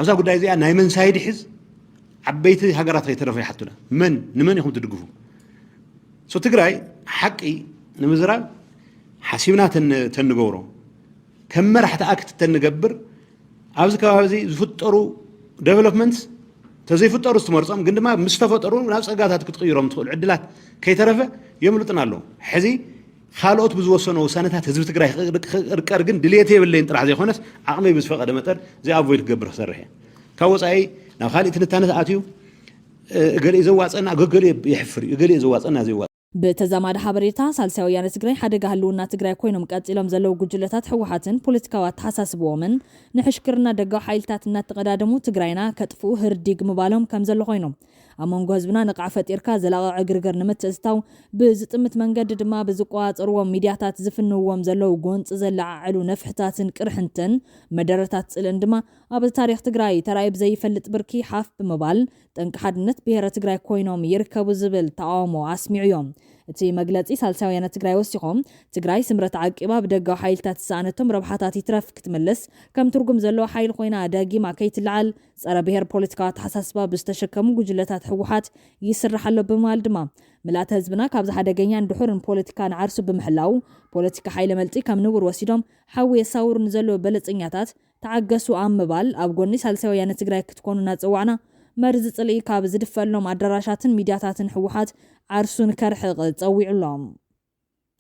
ኣብዛ ጉዳይ እዚኣ ናይ መን ሳይድ ይሕዝ ዓበይቲ ሃገራት ከይተረፈ ይሓቱና። መን ንመን ኢኹም ትድግፉ? ሶ ትግራይ ሓቂ ንምዝራብ ሓሲብና ተንገብሮ ከም መራሕቲ ኣክት ተንገብር ኣብዚ ከባቢ እዚ ዝፍጠሩ ዴቨሎፕመንትስ ተዘይፍጠሩ ትመርፆም ግን ድማ ምስ ተፈጠሩ ናብ ፀጋታት ክትቅይሮም ትኽእሉ ዕድላት ከይተረፈ የምልጡና ኣለዉ። ሕዚ ካልኦት ብዝወሰኖ ውሳነታት ህዝቢ ትግራይ ክቅርቀር ግን ድልየት የብለይን ጥራሕ ዘይኮነስ ዓቕመይ ብዝፈቀደ መጠን እዚ ኣቮይድ ክገብር ክሰርሕ እየ። ካብ ወፃኢ ናብ ካሊእ ትንታነ ተኣትዩ እገሌ ዘዋፀና ገገሌ ይሕፍር እዩ፣ እገሌ ዘዋፀና ዘይዋፀ። ብተዛማዲ ሓበሬታ፣ ሳልሳይ ወያነ ትግራይ ሓደጋ ህልውና ትግራይ ኮይኖም ቀፂሎም ዘለዉ ጉጅለታት ህወሓትን ፖለቲካዊ ኣተሓሳስብዎምን ንሕሽክርና ደጋዊ ሓይልታት እናተቐዳደሙ ትግራይና ከጥፍኡ ህርዲግ ምባሎም ከም ዘሎ ኮይኑ፣ ኣብ መንጎ ህዝብና ንቕዓ ፈጢርካ ዘላቒ ዕግርግር ንምትእትታው ብዝጥምት መንገዲ ድማ ብዝቆፃፀርዎም ሚድያታት ዝፍንዎም ዘለዉ ጎንፂ ዘለዓዕሉ ነፍሕታትን ቅርሕንትን መደረታት ፅልእን ድማ ኣብ ታሪክ ትግራይ ተራእዩ ብዘይፈልጥ ብርኪ ሓፍ ብምባል ጠንቂ ሓድነት ብሄረ ትግራይ ኮይኖም ይርከቡ ዝብል ተቃውሞ ኣስሚዑ እዮም። እቲ መግለፂ ሳልሳይ ወያነ ትግራይ ወሲኾም ትግራይ ስምረት ዓቂባ ብደጋዊ ሓይልታት ዝሰኣነቶም ረብሓታት ይትረፍ ክትምልስ ከም ትርጉም ዘለዎ ሓይሊ ኮይና ደጊማ ከይትለዓል ፀረ ብሄር ፖለቲካዊ ኣተሓሳስባ ብዝተሸከሙ ጉጅለታት ህወሓት ይስራሕ ኣሎ ብምባል ድማ ምልኣተ ህዝብና ካብዚ ሓደገኛን ድሑርን ፖለቲካ ንዓርሱ ብምሕላው ፖለቲካ ሓይለ መልጢ ከም ንቡር ወሲዶም ሓዊ የሳውሩ ንዘለዉ በለፀኛታት ተዓገሱ ኣብ ምባል ኣብ ጎኒ ሳልሳይ ወያነ ትግራይ ክትኮኑ እናፀዋዕና መርዚ ፅልኢ ካብ ዝድፈሎም ኣዳራሻትን ሚድያታትን ህወሓት ዓርሱ ንከርሕቕ ፀዊዑ ኣሎ።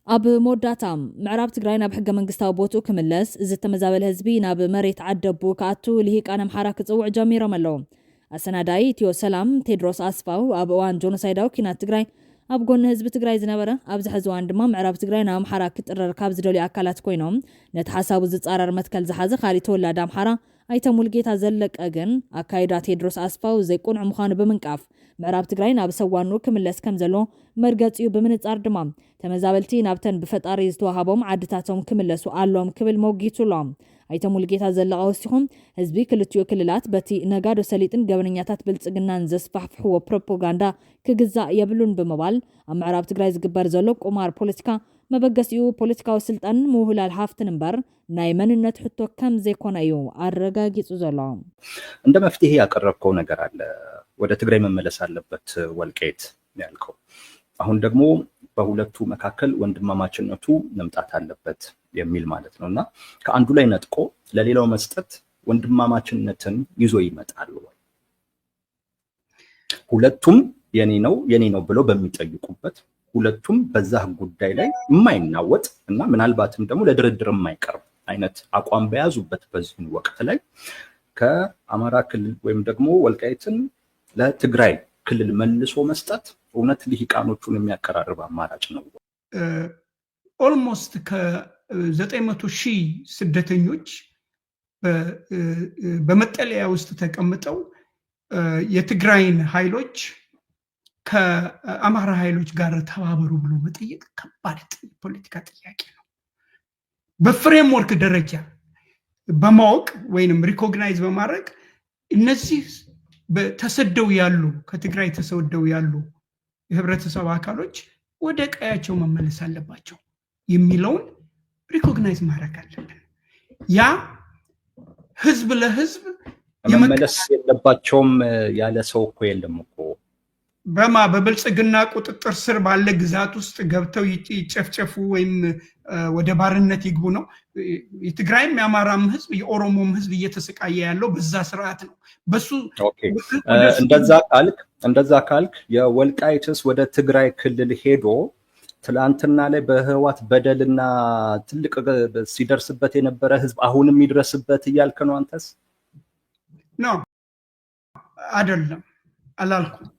ኣብ መወዳእታ ምዕራብ ትግራይ ናብ ሕገ መንግስታዊ ቦትኡ ክምለስ ዝተመዛበለ ህዝቢ ናብ መሬት ዓደቡ ክኣቱ ልሂቃን ኣምሓራ ክፅውዕ ጀሚሮም ኣለዉ። ኣሰናዳኢ ኢትዮ ሰላም ቴድሮስ ኣስፋው ኣብ እዋን ጆኖሳይዳዊ ኪናት ትግራይ ኣብ ጎኒ ህዝቢ ትግራይ ዝነበረ ኣብዚ ሕዚ እዋን ድማ ምዕራብ ትግራይ ናብ ኣምሓራ ክጥረር ካብ ዝደልዩ ኣካላት ኮይኖም ነቲ ሓሳቡ ዝፃረር መትከል ዝሓዘ ካሊእ ተወላዲ ኣምሓራ ኣይተ ሙልጌታ ዘለቀ ግን ኣካይዳ ቴድሮስ ኣስፋው ዘይቁኑዕ ምዃኑ ብምንቃፍ ምዕራብ ትግራይ ናብ ሰዋንኡ ክምለስ ከም ዘለዎ መርገፂኡ ብምንፃር ድማ ተመዛበልቲ ናብተን ብፈጣሪ ዝተዋሃቦም ዓድታቶም ክምለሱ ኣሎም ክብል መጊቱ ኣሎ። ኣይተ ሙልጌታ ዘለቀ ወሲኹም ህዝቢ ክልቲኡ ክልላት በቲ ነጋዶ ሰሊጥን ገበነኛታት ብልፅግናን ዘስፋሕፍሕዎ ፕሮፓጋንዳ ክግዛእ የብሉን ብምባል ኣብ ምዕራብ ትግራይ ዝግበር ዘሎ ቁማር ፖለቲካ መበገሲኡ ፖለቲካዊ ስልጣንን ምውህላል ሃፍትን እምበር ናይ መንነት ሕቶ ከም ዘይኮነ እዩ ኣረጋጊፁ ዘሎ። እንደ መፍትሄ ያቀረብከው ነገር አለ። ወደ ትግራይ መመለስ አለበት ወልቃይት ያልከው። አሁን ደግሞ በሁለቱ መካከል ወንድማማችነቱ መምጣት አለበት የሚል ማለት ነው እና ከአንዱ ላይ ነጥቆ ለሌላው መስጠት ወንድማማችነትን ይዞ ይመጣል ወይ? ሁለቱም የኔ ነው የኔ ነው ብለው በሚጠይቁበት ሁለቱም በዛ ጉዳይ ላይ የማይናወጥ እና ምናልባትም ደግሞ ለድርድር የማይቀርብ አይነት አቋም በያዙበት በዚህን ወቅት ላይ ከአማራ ክልል ወይም ደግሞ ወልቃይትን ለትግራይ ክልል መልሶ መስጠት እውነት ልሂቃኖቹን የሚያቀራርብ አማራጭ ነው? Almost ከዘጠኝ መቶ ሺህ ስደተኞች በመጠለያ ውስጥ ተቀምጠው የትግራይን ኃይሎች ከአማራ ኃይሎች ጋር ተባበሩ ብሎ መጠየቅ ከባድ ፖለቲካ ጥያቄ ነው። በ framework ደረጃ በማወቅ ወይንም recognize በማድረግ እነዚህ ተሰደው ያሉ ከትግራይ ተሰደው ያሉ የህብረተሰብ አካሎች ወደ ቀያቸው መመለስ አለባቸው የሚለውን recognize ማድረግ አለብን። ያ ህዝብ ለህዝብ መመለስ የለባቸውም ያለ ሰው እኮ የለም እኮ። በማ በብልጽግና ቁጥጥር ስር ባለ ግዛት ውስጥ ገብተው ይጨፍጨፉ ወይም ወደ ባርነት ይግቡ ነው። የትግራይም የአማራም ህዝብ የኦሮሞም ህዝብ እየተሰቃየ ያለው በዛ ስርዓት ነው። በሱ እንደዛ ካልክ እንደዛ ካልክ የወልቃይትስ ወደ ትግራይ ክልል ሄዶ ትላንትና ላይ በህዋት በደልና ትልቅ ሲደርስበት የነበረ ህዝብ አሁንም ይድረስበት እያልክ ነው አንተስ? ኖ አይደለም አላልኩም።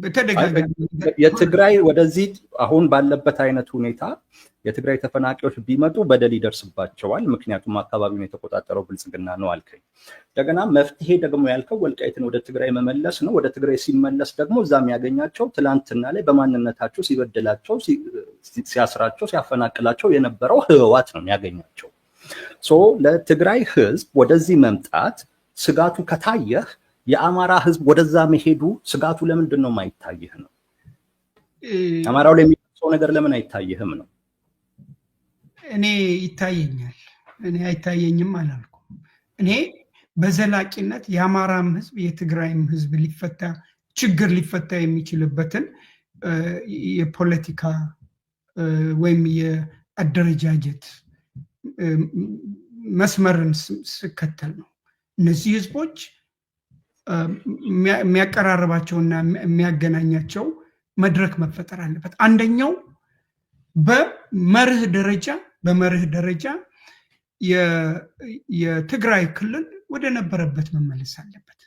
በተደጋጋሚ የትግራይ ወደዚህ አሁን ባለበት አይነት ሁኔታ የትግራይ ተፈናቃዮች ቢመጡ በደል ይደርስባቸዋል። ምክንያቱም አካባቢውን የተቆጣጠረው ብልጽግና ነው አልከኝ። እንደገና መፍትሄ ደግሞ ያልከው ወልቃይትን ወደ ትግራይ መመለስ ነው። ወደ ትግራይ ሲመለስ ደግሞ እዛ የሚያገኛቸው ትላንትና ላይ በማንነታቸው ሲበድላቸው፣ ሲያስራቸው፣ ሲያፈናቅላቸው የነበረው ህወሓት ነው የሚያገኛቸው። ሶ ለትግራይ ህዝብ ወደዚህ መምጣት ስጋቱ ከታየህ የአማራ ህዝብ ወደዛ መሄዱ ስጋቱ ለምንድን ነው የማይታይህ ነው? አማራው ላይ የሚደርሰው ነገር ለምን አይታይህም ነው? እኔ ይታየኛል። እኔ አይታየኝም አላልኩም። እኔ በዘላቂነት የአማራም ህዝብ የትግራይም ህዝብ ሊፈታ ችግር ሊፈታ የሚችልበትን የፖለቲካ ወይም የአደረጃጀት መስመርን ስከተል ነው። እነዚህ ህዝቦች የሚያቀራርባቸውና የሚያገናኛቸው መድረክ መፈጠር አለበት። አንደኛው በመርህ ደረጃ በመርህ ደረጃ የትግራይ ክልል ወደ ነበረበት መመለስ አለበት።